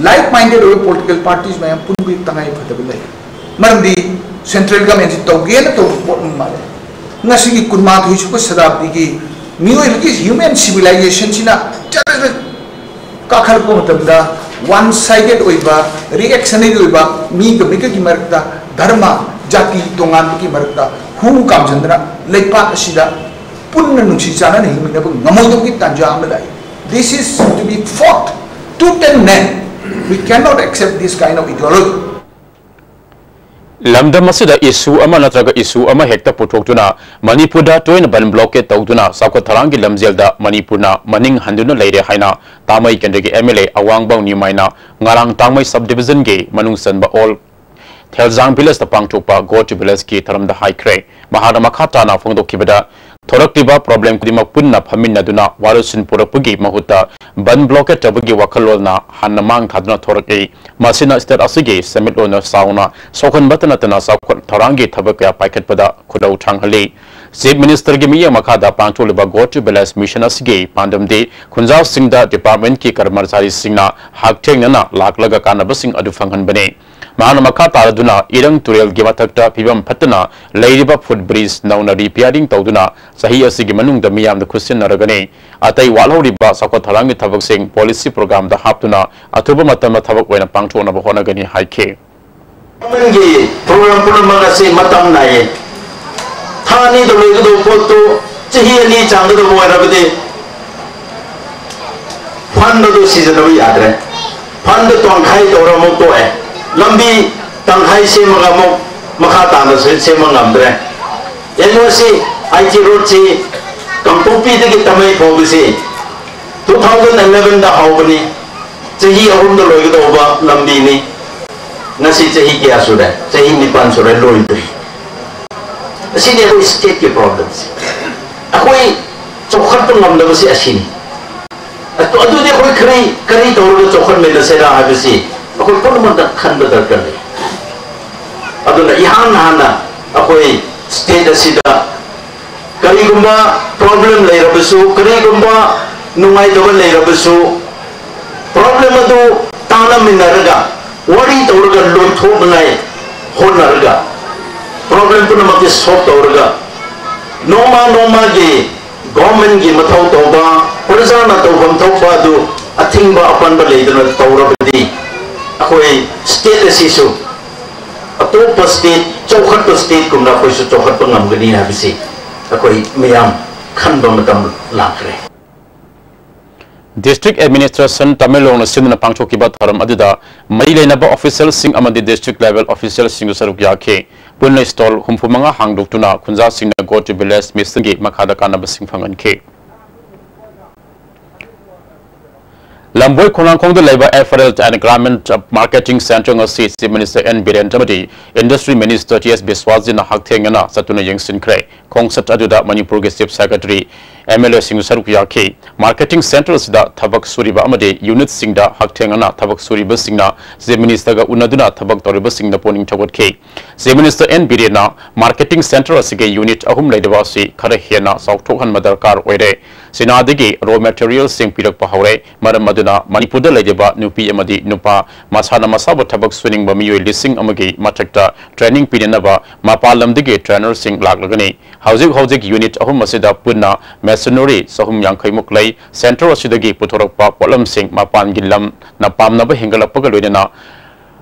like minded ꯑꯣꯏꯕ political parties ꯃꯌꯥꯝ ꯄꯨꯟꯕꯒꯤ ꯇꯉꯥꯏ ꯐꯗꯕ ꯂꯩ꯫ ꯃꯔꯝꯗꯤ central governmentꯁꯤ ꯇꯧꯒꯦꯅ ꯇꯧꯕ ꯄꯣꯠ ꯑꯃ ꯃꯥꯜꯂꯦ꯫ ꯉꯁꯤꯒꯤ ꯀꯨꯟꯃꯥꯊꯣꯏ ꯁꯨꯕ ꯁꯇꯥꯕꯗꯤꯒꯤ ꯃꯤꯑꯣꯏꯕꯒꯤ human civilizationꯁꯤꯅ ꯆꯠꯂꯒ ꯀꯥꯈꯠꯂꯛꯄ ꯃꯇꯝꯗ one sided ꯑꯣꯏꯕ, reactionary ꯑꯣꯏꯕ ꯃꯤꯒ ꯃꯤꯒꯒꯤ ꯃꯔꯛꯇ, ꯙꯔꯃ, ꯖꯥꯇꯤ ꯇꯣꯉꯥꯟꯕꯒꯤ ꯃꯔꯛꯇ ꯍꯨ ꯀꯥꯝꯖꯟꯗꯅ ꯂꯩꯄꯥꯛ ꯑꯁꯤꯗ ꯄꯨꯟꯅ ꯅꯨꯡꯁꯤ ꯆꯥꯟꯅꯅ ꯍꯤꯡꯃꯤꯟꯅꯕ ꯉꯝꯃꯣꯏꯗꯕꯒꯤ ꯇꯥꯟꯖꯥ ꯑꯃ ꯂꯥꯛꯏ꯫ This is to be fought tooth and nail. We cannot accept this kind of ideology. ꯂꯝꯗꯝ ꯑꯁꯤꯗ issue ꯑꯃ ꯅꯠꯇ꯭ꯔꯒ issue ꯑꯃ ꯍꯦꯛꯇ ꯄꯨꯊꯣꯛꯇꯨꯅ ꯃꯅꯤꯄꯨꯔꯗ ꯇꯣꯏꯅ ꯕꯟ blockade ꯇꯧꯗꯨꯅ ꯆꯥꯎꯈꯠ ꯊꯧꯔꯥꯡꯒꯤ ꯂꯝꯖꯦꯜꯗ ꯃꯅꯤꯄꯨꯔꯅ ꯃꯅꯤꯡ ꯍꯟꯗꯨꯅ ꯂꯩꯔꯦ ꯍꯥꯏꯅ ꯇꯥꯃꯩ ꯀꯦꯟꯗ꯭ꯔꯒꯤ MLA ꯑꯋꯥꯡꯕꯝ ꯅꯤꯎꯃꯥꯏꯅ ꯉꯔꯥꯡ ꯇꯥꯃꯩ sub divisionꯒꯤ ꯃꯅꯨꯡ ꯆꯟꯕ ꯑꯣꯜ ꯊꯦꯜꯖꯥꯡ villageꯇ ꯄꯥꯡꯊꯣꯛꯄ Go to villageꯀꯤ ꯊꯧꯔꯝꯗ ꯍꯥꯏꯈ꯭ꯔꯦ꯫ ꯃꯍꯥꯛꯅ ꯃꯈꯥ ꯇꯥꯅ ꯐꯣꯡꯗꯣꯛꯈꯤꯕꯗ, ꯊꯣꯔꯛꯂꯤꯕ problem ꯈꯨꯗꯤꯡꯃꯛ ꯄꯨꯟꯅ ꯐꯝꯃꯤꯟꯅꯗꯨꯅ ꯋꯥꯔꯣꯏꯁꯤꯟ ꯄꯨꯔꯛꯄꯒꯤ ꯃꯍꯨꯠꯇ ꯕꯟ blockade ꯇꯧꯕꯒꯤ ꯋꯥꯈꯜꯂꯣꯟꯅ ꯍꯥꯟꯅ ꯃꯥꯡ ꯊꯥꯗꯨꯅ ꯊꯣꯔꯛꯏ꯫ ꯃꯁꯤꯅ state ꯑꯁꯤꯒꯤ ꯁꯦꯟꯃꯤꯠꯂꯣꯟꯗ ꯆꯥꯎꯅ ꯁꯣꯛꯍꯟꯕꯇ ꯅꯠꯇꯅ ꯆꯥꯎꯈꯠ ꯊꯧꯔꯥꯡꯒꯤ ꯊꯕꯛ ꯀꯌꯥ ꯄꯥꯏꯈꯠꯄꯗ ꯈꯨꯗꯧ ꯊꯥꯡꯍꯜꯂꯤ꯫ Chief Ministerꯒꯤ ꯃꯤꯠꯌꯦꯡ ꯃꯈꯥꯗ ꯄꯥꯡꯊꯣꯛꯂꯤꯕ Go to Village Mission ꯑꯁꯤꯒꯤ ꯄꯥꯟꯗꯝꯗꯤ ꯈꯨꯟꯖꯥꯎꯁꯤꯡꯗ departmentꯀꯤ ꯀꯔꯃꯆꯥꯔꯤꯁꯤꯡꯅ ꯍꯛꯊꯦꯡꯅꯅ ꯂꯥꯛꯂꯒ ꯀꯥꯟꯅꯕꯁꯤꯡ ꯑꯗꯨ ꯐꯪꯍꯟꯕꯅꯤ꯫ ꯃꯍꯥꯛꯅ ꯃꯈꯥ ꯇꯥꯔꯗꯨꯅ ꯏꯔꯪ ꯇꯨꯔꯦꯜꯒꯤ ꯃꯊꯛꯇ ꯐꯤꯕꯝ ꯐꯠꯇꯅ ꯂꯩꯔꯤꯕ foot bridge ꯅꯧꯅ repairing ꯇꯧꯗꯨꯅ ꯆꯍꯤ ꯑꯁꯤꯒꯤ ꯃꯅꯨꯡꯗ ꯃꯤꯌꯥꯝꯗ ꯈꯨꯠꯁꯤꯟꯅꯔꯒꯅꯤ꯫ ꯑꯇꯩ ꯋꯥꯠꯍꯧꯔꯤꯕ ꯆꯥꯎꯈꯠ ꯊꯧꯔꯥꯡꯒꯤ ꯊꯕꯛꯁꯤꯡ policy programꯗ ꯍꯥꯞꯇꯨꯅ ꯑꯊꯨꯕ ꯃꯇꯝꯗ ꯊꯕꯛ ꯑꯣꯏꯅ ꯄꯥꯡꯊꯣꯛꯅꯕ ꯍꯣꯠꯅꯒꯅꯤ ꯍꯥꯏꯈꯤ꯫ ꯒꯤ program ꯄꯨꯝꯅꯃꯛ ꯑꯁꯤ ꯃꯇꯝ ꯅꯥꯏꯌꯦ꯫ ꯊꯥ ꯑꯅꯤꯗ ꯂꯣꯏꯒꯗꯧꯕ ꯄꯣꯠꯇꯨ ꯆꯍꯤ ꯑꯅꯤ ꯆꯥꯡꯒꯗꯧꯕ ꯑꯣꯏꯔꯕꯗꯤ fund ꯑꯗꯨ ꯁꯤꯖꯤꯟꯅꯕ ꯌꯥꯗ꯭ꯔꯦ꯫ Fund ꯇꯪꯈꯥꯏ ꯇꯧꯔ ꯑꯃꯨꯛ ꯇꯣꯛꯑꯦ꯫ ꯂꯝꯕꯤ ꯇꯪꯈꯥꯏ ꯁꯦꯝꯃꯒ ꯑꯃꯨꯛ ꯃꯈꯥ ꯇꯥꯅ ꯁꯦꯝꯕ ꯉꯝꯗ꯭ꯔꯦ꯫ ꯌꯦꯡꯉꯨ ꯁꯤ, I G roadꯁꯤ ꯀꯥꯡꯄꯣꯛꯄꯤꯗꯒꯤ ꯇꯥꯃꯩ ꯐꯥꯎꯕꯁꯤ two thousand eleven ꯗ ꯍꯧꯕꯅꯤ, ꯆꯍꯤ ꯑꯍꯨꯝꯗ ꯂꯣꯏꯒꯗꯧꯕ ꯂꯝꯕꯤꯅꯤ꯫ ꯉꯁꯤ ꯆꯍꯤ ꯀꯌꯥ ꯁꯨꯔꯦ? ꯆꯍꯤ ꯅꯤꯄꯥꯟ ꯁꯨꯔꯦ, ꯂꯣꯏꯗ꯭ꯔꯤ꯫ ꯑꯁꯤꯅꯤ ꯑꯩꯈꯣꯏ state ꯀꯤ problem ꯁꯤ꯫ ꯑꯩꯈꯣꯏ ꯆꯥꯎꯈꯠꯄ ꯉꯝꯗꯕꯁꯤ ꯑꯁꯤꯅꯤ꯫ ꯑꯗꯨ, ꯑꯗꯨꯗꯤ ꯑꯩꯈꯣꯏ ꯀꯔꯤ, ꯀꯔꯤ ꯇꯧꯔꯒ ꯆꯥꯎꯈꯠꯃꯤꯟꯅꯁꯤꯔꯥ ꯍꯥꯏꯕꯁꯤ ꯑꯩꯈꯣꯏ ꯄꯨꯝꯅꯃꯛꯇ ꯈꯟꯕ ꯗꯔꯀꯥꯔ ꯂꯩ꯫ ꯑꯗꯨꯅ ꯏꯍꯥꯟ ꯍꯥꯟꯅ ꯑꯩꯈꯣꯏ state ꯑꯁꯤꯗ ꯀꯔꯤꯒꯨꯝꯕ problem ꯂꯩꯔꯕꯁꯨ, ꯀꯔꯤꯒꯨꯝꯕ ꯅꯨꯡꯉꯥꯏꯇꯕ ꯂꯩꯔꯕꯁꯨ, problem ꯑꯗꯨ ꯇꯥꯟꯅꯃꯤꯟꯅꯔꯒ, ꯋꯥꯔꯤ ꯇꯧꯔꯒ ꯂꯣꯏꯊꯣꯛꯅꯉꯥꯏ ꯍꯣꯠꯅꯔꯒ, problem ꯄꯨꯝꯅꯃꯛꯇꯤ solve ꯇꯧꯔꯒ, ꯅꯣꯡꯃ ꯅꯣꯡꯃꯒꯤ government ꯀꯤ ꯃꯊꯧ ꯇꯧꯕ, ꯄ꯭ꯔꯖꯥꯅ ꯇꯧꯐꯝ ꯊꯣꯛꯄ ꯑꯗꯨ ꯑꯊꯤꯡꯕ ꯑꯄꯟꯕ ꯂꯩꯗꯅ ꯇꯧꯔꯕꯗꯤ, ꯑꯩꯈꯣꯏ state ꯑꯁꯤꯁꯨ ꯑꯇꯣꯞꯄ state, ꯆꯥꯎꯈꯠꯄ state ꯀꯨꯝꯅ ꯑꯩꯈꯣꯏꯁꯨ ꯆꯥꯎꯈꯠꯄ ꯉꯝꯒꯅꯤ ꯍꯥꯏꯕꯁꯤ ꯑꯩꯈꯣꯏ ꯃꯌꯥꯝ ꯈꯟꯕ ꯃꯇꯝ ꯂꯥꯛꯈ꯭ꯔꯦ꯫ District Administration ꯇꯃꯦꯡꯂꯣꯡꯅ ꯁꯤꯟꯗꯨꯅ ꯄꯥꯡꯊꯣꯛꯈꯤꯕ ꯊꯧꯔꯝ ꯑꯗꯨꯗ ꯃꯔꯤ ꯂꯩꯅꯕ official ꯁꯤꯡ ꯑꯃꯗꯤ district level official ꯁꯤꯡꯁꯨ ꯁꯔꯨꯛ ꯌꯥꯈꯤ꯫ ꯄꯨꯟꯅ stall ꯍꯨꯝꯐꯨ ꯃꯉꯥ ꯍꯥꯡꯗꯣꯛꯇꯨꯅ ꯈꯨꯟꯖꯥꯁꯤꯡꯅ Go to Village mission ꯒꯤ ꯃꯈꯥꯗ ꯀꯥꯟꯅꯕꯁꯤꯡ ꯐꯪꯍꯟꯈꯤ꯫ ꯂꯝꯕꯣꯏ ꯈꯣꯡꯅꯥꯡꯈꯣꯡꯗ ꯂꯩꯕ Apparel and Garment Marketing Centre ꯉꯁꯤ Chief Minister N ꯕꯤꯔꯦꯟ ꯑꯃꯗꯤ Industry Minister ꯇꯤ ꯑꯦꯁ ꯕꯤꯁ꯭ꯋꯥꯁꯖꯤꯠꯅ ꯍꯛꯊꯦꯡꯅꯅ ꯆꯠꯇꯨꯅ ꯌꯦꯡꯁꯤꯟꯈ꯭ꯔꯦ꯫ ꯈꯣꯡꯆꯠ ꯑꯗꯨꯗ ꯃꯅꯤꯄꯨꯔꯒꯤ Chief Secretary, M L A ꯁꯤꯡꯁꯨ ꯁꯔꯨꯛ ꯌꯥꯈꯤ꯫ Marketing Centre ꯑꯁꯤꯗ ꯊꯕꯛ ꯁꯨꯔꯤꯕ ꯑꯃꯗꯤ unit ꯁꯤꯡꯗ ꯍꯛꯊꯦꯡꯅꯅ ꯊꯕꯛ ꯁꯨꯔꯤꯕꯁꯤꯡꯅ Chief Minister ꯒ ꯎꯅꯗꯨꯅ ꯊꯕꯛ ꯇꯧꯔꯤꯕꯁꯤꯡꯗ ꯄꯨꯛꯅꯤꯡ ꯊꯧꯒꯠꯈꯤ꯫ Chief Minister N ꯕꯤꯔꯦꯟꯅ Marketing Centre ꯑꯁꯤꯒꯤ unit ꯑꯍꯨꯝ ꯂꯩꯔꯤꯕ ꯑꯁꯤ ꯈꯔ ꯍꯦꯟꯅ ꯆꯥꯎꯊꯣꯛꯍꯟꯕ ꯗꯔꯀꯥꯔ ꯑꯣꯏꯔꯦ꯫ ꯆꯤꯅꯥꯗꯒꯤ raw material ꯁꯤꯡ ꯄꯤꯔꯛꯄ ꯍꯧꯔꯦ꯫ ꯃꯔꯝ ꯑꯗꯨꯅ ꯃꯅꯤꯄꯨꯔꯗ ꯂꯩꯔꯤꯕ ꯅꯨꯄꯤ ꯑꯃꯗꯤ ꯅꯨꯄꯥ ꯃꯁꯥꯅ ꯃꯁꯥꯕꯨ ꯊꯕꯛ ꯁꯨꯅꯤꯡꯕ ꯃꯤꯑꯣꯏ ꯂꯤꯁꯤꯡ ꯑꯃꯒꯤ ꯃꯊꯛꯇ training ꯄꯤꯅꯅꯕ ꯃꯄꯥꯟ ꯂꯝꯗꯒꯤ trainer ꯁꯤꯡ ꯂꯥꯛꯂꯒꯅꯤ꯫ ꯍꯧꯖꯤꯛ ꯍꯧꯖꯤꯛ unit ꯑꯍꯨꯝ ꯑꯁꯤꯗ ꯄꯨꯟꯅ machinery ꯆꯍꯨꯝ ꯌꯥꯡꯈꯩ ꯃꯨꯛ ꯂꯩ꯫ Centre ꯑꯁꯤꯗꯒꯤ ꯄꯨꯊꯣꯔꯛꯄ ꯄꯣꯠꯂꯝꯁꯤꯡ ꯃꯄꯥꯟꯒꯤ ꯂꯝꯅ ꯄꯥꯝꯅꯕ ꯍꯦꯟꯒꯠꯂꯛꯄꯒ ꯂꯣꯏꯅꯅ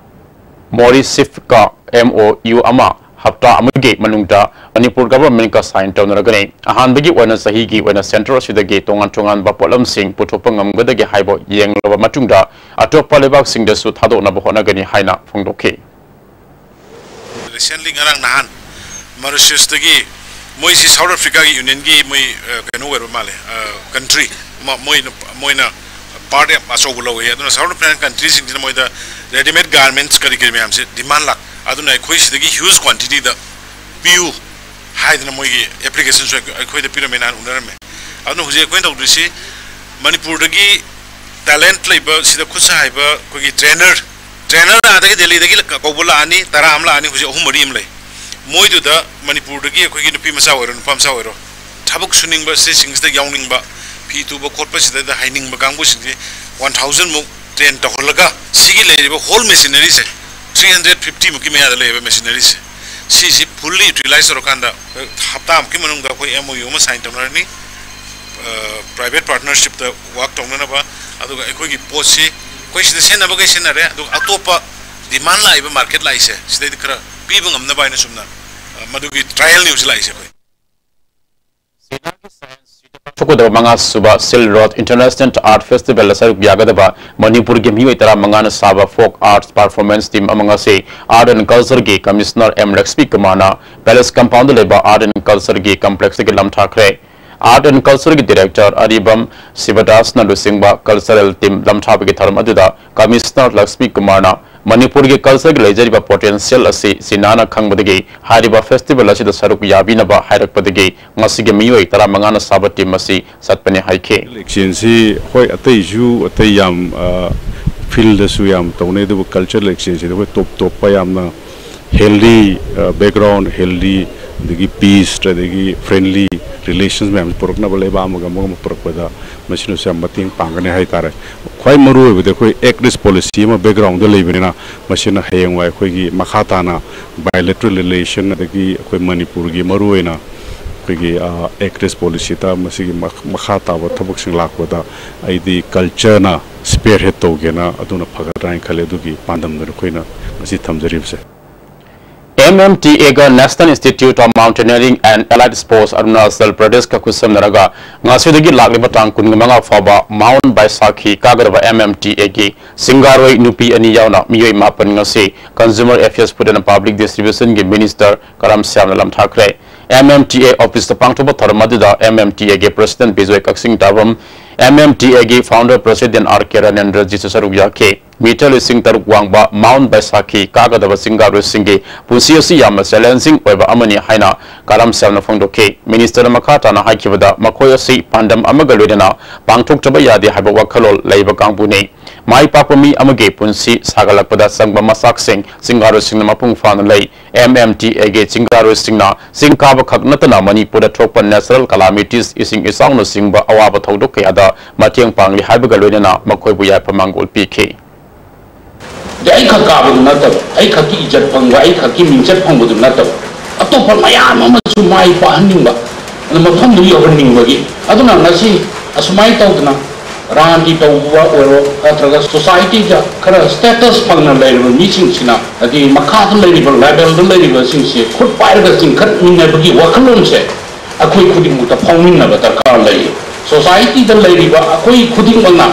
Mauritius ꯀ M O U ꯑꯃ ꯍꯞꯇꯥ ꯑꯃꯒꯤ ꯃꯅꯨꯡꯗ ꯃꯅꯤꯄꯨꯔ government ꯀ sign ꯇꯧꯅꯔꯒꯅꯤ꯫ ꯑꯍꯥꯟꯕꯒꯤ ꯑꯣꯏꯅ ꯆꯍꯤꯒꯤ ꯑꯣꯏꯅ centre ꯑꯁꯤꯗꯒꯤ ꯇꯣꯉꯥꯟ ꯇꯣꯉꯥꯟꯕ ꯄꯣꯠꯂꯝꯁꯤꯡ ꯄꯨꯊꯣꯛꯄ ꯉꯝꯒꯗꯒꯦ ꯍꯥꯏꯕ ꯌꯦꯡꯂꯕ ꯃꯇꯨꯡꯗ ꯑꯇꯣꯞꯄ ꯂꯩꯕꯥꯛꯁꯤꯡꯗꯁꯨ ꯊꯥꯗꯣꯛꯅꯕ ꯍꯣꯠꯅꯒꯅꯤ ꯍꯥꯏꯅ ꯐꯣꯡꯗꯣꯛꯈꯤ꯫ Recently, ꯉꯔꯥꯡ ꯅꯍꯥꯟ Mauritius ꯇꯒꯤ ꯃꯣꯏꯁꯤ ꯁꯥꯎꯠ ꯑꯐ꯭ꯔꯤꯀꯥꯒꯤ ꯌꯨꯅꯤꯌꯟꯒꯤ ꯃꯣꯏ ꯀꯩꯅꯣ ꯑꯣꯏꯕ ꯃꯥꯜꯂꯦ, ꯀꯟꯇ꯭ꯔꯤ꯫ ꯃꯣꯏꯅ ꯃꯣꯏꯅ ꯄꯥꯔꯠ ꯌꯥꯝ ꯑꯆꯧꯕ ꯂꯧꯋꯦ꯫ ꯑꯗꯨꯅ ꯁꯥꯎꯠ ꯑꯐ꯭ꯔꯤꯀꯥꯟ ꯀꯟꯇ꯭ꯔꯤꯁꯤꯡꯁꯤꯅ ꯃꯣꯏꯗ ꯔꯦꯗꯤꯃꯦꯗ ꯒꯥꯔꯃꯦꯟꯠꯁ ꯀꯔꯤ ꯀꯔꯤ ꯃꯌꯥꯝꯁꯦ ꯗꯤꯃꯥꯟ ꯂꯥꯛ ꯑꯗꯨꯅ ꯑꯩꯈꯣꯏ ꯁꯤꯗꯒꯤ ꯍ꯭ꯌꯨꯖ ꯀ꯭ꯋꯥꯟꯇꯤꯇꯤꯗ ꯄꯤꯌꯨ ꯍꯥꯏꯗꯅ ꯃꯣꯏꯒꯤ ꯑꯦꯄ꯭ꯂꯤꯀꯦꯁꯟꯁꯨ ꯑꯩꯈꯣꯏꯗ ꯄꯤꯔꯝꯃꯦ, ꯅꯍꯥꯟ ꯎꯅꯔꯝꯃꯦ꯫ ꯑꯗꯨꯅ ꯍꯧꯖꯤꯛ ꯑꯩꯈꯣꯏꯅ ꯇꯧꯗꯣꯏꯁꯤ ꯃꯅꯤꯄꯨꯔꯗꯒꯤ ꯇꯦꯂꯦꯟꯠ ꯂꯩꯕ ꯁꯤꯗ ꯈꯨꯠꯁꯥ ꯍꯩꯕ ꯑꯩꯈꯣꯏꯒꯤ ꯇ꯭ꯔꯦꯅꯔ ꯇ꯭ꯔꯦꯅꯔ ꯑꯥꯗꯒꯤ ꯗꯦꯜꯂꯤꯗꯒꯤ ꯀꯧꯕ ꯂꯥꯛꯑꯅꯤ, ꯇꯔꯥ ꯑꯃ ꯂꯥꯛꯑꯅꯤ, ꯍꯧꯖꯤꯛ ꯑꯍꯨꯝ ꯃꯔꯤ ꯑꯃ ꯂꯩ꯫ ꯃꯣꯏꯗꯨꯗ ꯃꯅꯤꯄꯨꯔꯗꯒꯤ ꯑꯩꯈꯣꯏꯒꯤ ꯅꯨꯄꯤ ꯃꯆꯥ ꯑꯣꯏꯔꯣ, ꯅꯨꯄꯥ ꯃꯆꯥ ꯑꯣꯏꯔꯣ, ꯊꯕꯛ ꯁꯨꯅꯤꯡꯕ, ꯁꯤꯁꯤꯡꯁꯤꯗ ꯌꯥꯎꯅꯤꯡꯕ, ꯐꯤ ꯇꯨꯕ ꯈꯣꯠꯄꯁꯤꯗ ꯍꯩꯅꯤꯡꯕ ꯀꯥꯡꯕꯨꯁꯤꯡꯁꯤ ꯋꯥꯟ ꯊꯥꯎꯖꯟꯃꯨꯛ ꯇ꯭ꯔꯦꯟ ꯇꯧꯍꯜꯂꯒ ꯁꯤꯒꯤ ꯂꯩꯔꯤꯕ ꯍꯣꯜ ꯃꯦꯆꯤꯅꯔꯤꯁꯦ, ꯊ꯭ꯔꯤ ꯍꯟꯗ꯭ꯔꯦꯠ ꯐꯤꯐꯇꯤꯃꯨꯛꯀꯤ ꯃꯌꯥꯗ ꯂꯩꯔꯤꯕ ꯃꯦꯆꯤꯅꯔꯤꯁꯦ, ꯁꯤꯁꯤ ꯐꯨꯜꯂꯤ ꯌꯨꯇꯤꯂꯥꯏꯁ ꯇꯧꯔꯀꯥꯟꯗ ꯍꯞꯇꯥꯃꯨꯛꯀꯤ ꯃꯅꯨꯡꯗ ꯑꯩꯈꯣꯏ ꯑꯦꯝ ꯑꯣ ꯌꯨ ꯑꯃ ꯁꯥꯏꯟ ꯇꯧꯅꯔꯅꯤ꯫ ꯄ꯭ꯔꯥꯏꯚꯦꯠ ꯄꯥꯔꯠꯅꯔꯁꯤꯞꯇ ꯋꯥꯛ ꯇꯧꯅꯅꯕ, ꯑꯗꯨꯒ ꯑꯩꯈꯣꯏꯒꯤ ꯄꯣꯠꯁꯤ ꯑꯩꯈꯣꯏ ꯁꯤꯗ ꯁꯤꯖꯤꯟꯅꯕꯈꯩ ꯁꯤꯖꯤꯟꯅꯔꯦ, ꯑꯗꯨꯒ ꯑꯇꯣꯞꯄ ꯗꯤꯃꯥꯟ ꯂꯥꯛꯏꯕ ꯃꯥꯔꯀꯦꯠ ꯂꯥꯛꯏꯁꯦ ꯁꯤꯗꯩꯗ ꯈꯔ ꯄꯤꯕ ꯉꯝꯅꯕ ꯍꯥꯏꯅ ꯆꯨꯝꯅ ꯃꯗꯨꯒꯤ ꯇ꯭ꯔꯥꯏꯌꯦꯜꯅꯤ ꯍꯧꯖꯤꯛ ꯂꯥꯛꯏꯁꯦ ꯑꯩꯈꯣꯏ꯫ ꯊꯣꯛꯀꯗꯕ ꯃꯉꯥ ꯁꯨꯕ ꯁꯤꯜ ꯔꯣꯠ ꯏꯟꯇꯔꯅꯦꯁꯅꯦꯜ ꯑꯥꯔꯠ ꯐꯦꯁꯇꯤꯚꯦꯜꯗ ꯁꯔꯨꯛ ꯌꯥꯒꯗꯕ ꯃꯅꯤꯄꯨꯔꯒꯤ ꯃꯤꯑꯣꯏ ꯇꯔꯥꯃꯉꯥꯅ ꯁꯥꯕ ꯐꯣꯛ ꯑꯥꯔꯠ ꯄꯔꯐꯣꯔꯃꯦꯟꯁ ꯇꯤꯝ ꯑꯃ ꯉꯁꯤ ꯑꯥꯔꯠ ꯑꯦꯟ ꯀꯜꯆꯔꯒꯤ ꯀꯃꯤꯁꯅꯔ ꯑꯦꯝ ꯂꯛꯁꯃꯤ ꯀꯨꯃꯥꯔꯅ ꯄꯦꯂꯦꯁ ꯀꯝꯄꯥꯎꯟꯗ ꯂꯩꯕ ꯑꯥꯔꯠ ꯑꯦꯟ ꯀꯜꯆꯔꯒꯤ ꯀꯝꯄ꯭ꯂꯦꯛꯁꯇꯒꯤ ꯂꯝꯊꯥꯈ꯭ꯔꯦ꯫ ꯑꯥꯔꯠ ꯑꯦꯟ ꯀꯜꯆꯔꯒꯤ ꯗꯤꯔꯦꯛꯇꯔ ꯑꯔꯤꯕꯝ ꯁꯤꯕꯗꯥꯁꯅ ꯂꯨꯆꯤꯡꯕ ꯀꯜꯆꯔꯦꯜ ꯇꯤꯝ ꯂꯝꯊꯥꯕꯒꯤ ꯊꯧꯔꯝ ꯑꯗꯨꯗ ꯀꯃꯤꯁꯅꯔ ꯂꯛꯁꯃꯤ ꯀꯨꯃꯥꯔꯅ ꯃꯅꯤꯄꯨꯔꯒꯤ ꯀꯜꯆꯔꯒꯤ ꯂꯩꯖꯔꯤꯕ ꯄꯣꯇꯦꯟꯁꯤꯌꯦꯜ ꯑꯁꯤ ꯆꯤꯟꯅꯥꯅ ꯈꯪꯕꯗꯒꯤ ꯍꯥꯏꯔꯤꯕ ꯐꯦꯁꯇꯤꯚꯦꯜ ꯑꯁꯤꯗ ꯁꯔꯨꯛ ꯌꯥꯕꯤꯅꯕ ꯍꯥꯏꯔꯛꯄꯗꯒꯤ ꯉꯁꯤꯒꯤ ꯃꯤꯑꯣꯏ ꯇꯔꯥꯃꯉꯥꯅ ꯁꯥꯕ ꯇꯤꯝ ꯑꯁꯤ ꯆꯠꯄꯅꯤ ꯍꯥꯏꯈꯤ꯫ ꯑꯦꯛꯁꯆꯦꯟꯖꯁꯤ ꯍꯣꯏ ꯑꯇꯩꯁꯨ ꯑꯇꯩ ꯌꯥꯝ ꯐꯤꯜꯗꯁꯨ ꯌꯥꯝ ꯇꯧꯅꯩ, ꯑꯗꯨꯕꯨ ꯀꯜꯆꯔꯦꯜ ꯑꯦꯛꯁꯆꯦꯟꯖꯁꯤꯗ ꯑꯩꯈꯣꯏ ꯇꯣꯞ ꯇꯣꯞꯄ ꯌꯥꯝꯅ ꯍꯦꯜꯗꯤ ꯕꯦꯛꯒ꯭ꯔꯥꯎꯟ, ꯍꯦꯜꯗꯤ ꯑꯗꯒꯤ ꯄꯤꯁ, ꯑꯗꯒꯤ ꯐ꯭ꯔꯦꯟꯂꯤ ꯔꯤꯂꯦꯁꯟꯁ ꯃꯌꯥꯝꯁꯦ ꯄꯨꯔꯛꯅꯕ, ꯂꯩꯕꯥꯛ ꯑꯃꯒ ꯑꯃꯒ ꯑꯃ ꯄꯨꯔꯛꯄꯗ ꯃꯁꯤꯅꯁꯨ ꯌꯥꯝ ꯃꯇꯦꯡ ꯄꯥꯡꯒꯅꯤ ꯍꯥꯏꯇꯥꯔꯦ꯫ ꯈ꯭ꯋꯥꯏ ꯃꯔꯨꯑꯣꯏꯕꯗꯤ ꯑꯩꯈꯣꯏ ꯑꯦꯛ ꯔꯤꯁ ꯄꯣꯂꯤꯁꯤ ꯑꯃ ꯕꯦꯛꯒ꯭ꯔꯥꯎꯟꯗ ꯂꯩꯕꯅꯤꯅ ꯃꯁꯤꯅ ꯍꯌꯦꯡꯋꯥꯏ ꯑꯩꯈꯣꯏꯒꯤ ꯃꯈꯥ ꯇꯥꯅ ꯕꯥꯏꯂꯦꯇ꯭ꯔꯦꯜ ꯔꯤꯂꯦꯁꯟ ꯑꯗꯒꯤ ꯑꯩꯈꯣꯏ ꯃꯅꯤꯄꯨꯔꯒꯤ ꯃꯔꯨꯑꯣꯏꯅ ꯑꯩꯈꯣꯏꯒꯤ ꯑꯦꯛ ꯔꯤꯁ ꯄꯣꯂꯤꯁꯤꯗ ꯃꯁꯤꯒꯤ ꯃꯈꯥ ꯇꯥꯕ ꯊꯕꯛꯁꯤꯡ ꯂꯥꯛꯄꯗ ꯑꯩꯗꯤ ꯀꯜꯆꯔꯅ ꯁ꯭ꯄꯤꯌꯔ ꯍꯦꯗ ꯇꯧꯒꯦꯅ ꯑꯗꯨꯅ ꯐꯒꯗ꯭ꯔꯥ ꯍꯥꯏꯅ ꯈꯜꯂꯤ꯫ ꯑꯗꯨꯒꯤ ꯄꯥꯟꯗꯝꯗꯨꯅ ꯑꯩꯈꯣꯏꯅ ꯉꯁꯤ ꯊꯝꯖꯔꯤꯕꯁꯦ꯫ ꯑꯦꯝ ꯑꯦꯝ ꯇꯤ ꯑꯦꯒ National Institute of Mountaineering and Allied Sports Arunachal ꯄ꯭ꯔꯗꯦꯁꯀ ꯈꯨꯠꯁꯝꯅꯔꯒ ꯉꯁꯤꯗꯒꯤ ꯂꯥꯛꯂꯤꯕ ꯇꯥꯡ ꯀꯨꯟꯃꯉꯥ ꯐꯥꯎꯕ ꯃꯥꯎꯟꯠ ꯕꯥꯏꯁꯥꯈꯤ ꯀꯥꯒꯗꯕ ꯑꯦꯝ ꯑꯦꯝ ꯇꯤ ꯑꯦꯒꯤ ꯁꯤꯡꯒꯥꯔꯣꯏ ꯅꯨꯄꯤ ꯑꯅꯤ ꯌꯥꯎꯅ ꯃꯤꯑꯣꯏ ꯃꯥꯄꯟ ꯉꯁꯤ Consumer Affairs, Food and Public Distributionꯒꯤ ꯃꯤꯅꯤꯁꯇꯔ ꯀꯔꯝ ꯁ꯭ꯌꯥꯝꯅ ꯂꯝꯊꯥꯈ꯭ꯔꯦ꯫ M M T A office ꯇ ꯄꯥꯡꯊꯣꯛꯄ ꯊꯧꯔꯝ ꯑꯗꯨꯗ M M T A ꯒꯤ President Bijoy Kakching ꯇꯥꯕꯝ, M M T A ꯒꯤ Founder President R K ꯔꯥꯅꯦꯟꯗ꯭ꯔꯖꯤꯠꯁꯨ ꯁꯔꯨꯛ ꯌꯥꯈꯤ꯫ Meter ꯂꯤꯁꯤꯡ ꯇꯔꯨꯛ ꯋꯥꯡꯕ Mount ꯕꯥꯏꯁꯥꯈꯤ ꯀꯥꯒꯗꯕ ꯆꯤꯡꯒꯥꯔꯣꯏꯁꯤꯡꯒꯤ ꯄꯨꯟꯁꯤ ꯑꯁꯤ ꯌꯥꯝꯅ challenging ꯑꯣꯏꯕ ꯑꯃꯅꯤ ꯍꯥꯏꯅ ꯀꯥꯔꯝ ꯁꯦꯝꯅ ꯐꯣꯡꯗꯣꯛꯈꯤ꯫ Minister ꯅ ꯃꯈꯥ ꯇꯥꯅ ꯍꯥꯏꯈꯤꯕꯗ, ꯃꯈꯣꯏ ꯑꯁꯤ ꯄꯥꯟꯗꯝ ꯑꯃꯒ ꯂꯣꯏꯅꯅ ꯄꯥꯡꯊꯣꯛꯇꯕ ꯌꯥꯗꯦ ꯍꯥꯏꯕ ꯋꯥꯈꯜꯂꯣꯟ ꯂꯩꯕ ꯀꯥꯡꯕꯨꯅꯤ꯫ ꯃꯥꯏ ꯄꯥꯛꯄ ꯃꯤ ꯑꯃꯒꯤ ꯄꯨꯟꯁꯤ ꯁꯥꯒꯠꯂꯛꯄꯗ ꯆꯪꯕ ꯃꯆꯥꯛꯁꯤꯡ ꯆꯤꯡꯒꯥꯔꯣꯏꯁꯤꯡꯅ ꯃꯄꯨꯡ ꯐꯥꯅ ꯂꯩ꯫ M M T A ꯒꯤ ꯆꯤꯡꯒꯥꯔꯣꯏꯁꯤꯡꯅ ꯆꯤꯡ ꯀꯥꯕ ꯈꯛ ꯅꯠꯇꯅ ꯃꯅꯤꯄꯨꯔꯗ ꯊꯣꯛꯄ natural calamities, ꯏꯁꯤꯡ ꯏꯆꯥꯎꯅꯆꯤꯡꯕ ꯑꯋꯥꯕ ꯊꯧꯗꯣꯛ ꯀꯌꯥꯗ ꯃꯇꯦꯡ ꯄꯥꯡꯂꯤ ꯍꯥꯏꯕꯒ ꯂꯣꯏꯅꯅ ꯃꯈꯣꯏꯕꯨ ꯌꯥꯏꯐ ꯃꯥꯡꯒꯣꯜ ꯄꯤꯈꯤ꯫ ꯑꯗꯩ ꯑꯩ ꯈꯛ ꯀꯥꯕꯗꯨ ꯅꯠꯇꯕ, ꯑꯩ ꯈꯛꯀꯤ ꯏꯖꯠ ꯐꯪꯕ, ꯑꯩ ꯈꯛꯀꯤ ꯃꯤꯡꯆꯠ ꯐꯪꯕꯗꯨ ꯅꯠꯇꯕ, ꯑꯇꯣꯞꯄ ꯃꯌꯥꯝ ꯑꯃꯁꯨ ꯃꯥꯏ ꯄꯥꯛꯍꯟꯅꯤꯡꯕ, ꯑꯗꯨ ꯃꯐꯝꯗꯨ ꯌꯧꯍꯟꯅꯤꯡꯕꯒꯤ꯫ ꯑꯗꯨꯅ ꯉꯁꯤ ꯑꯁꯨꯃꯥꯏꯅ ꯇꯧꯗꯅ ꯔꯥꯟꯗꯤ ꯇꯧꯕ ꯑꯣꯏꯔꯣ, ꯅꯠꯇ꯭ꯔꯒ society ꯗ ꯈꯔ status ꯐꯪꯅ ꯂꯩꯔꯤꯕ ꯃꯤꯁꯤꯡꯁꯤꯅ, ꯍꯥꯏꯗꯤ ꯃꯈꯥꯗ ꯂꯩꯔꯤꯕ, level ꯗ ꯂꯩꯔꯤꯕꯁꯤꯡꯁꯦ ꯈꯨꯠ ꯄꯥꯏꯔꯒ ꯆꯤꯡꯈꯠꯃꯤꯟꯅꯕꯒꯤ ꯋꯥꯈꯜꯂꯣꯟꯁꯦ ꯑꯩꯈꯣꯏ ꯈꯨꯗꯤꯡꯃꯛꯇ ꯐꯥꯎꯃꯤꯟꯅꯕ ꯗꯔꯀꯥꯔ ꯂꯩ꯫ Society ꯗ ꯂꯩꯔꯤꯕ ꯑꯩꯈꯣꯏ ꯈꯨꯗꯤꯡꯃꯛꯅ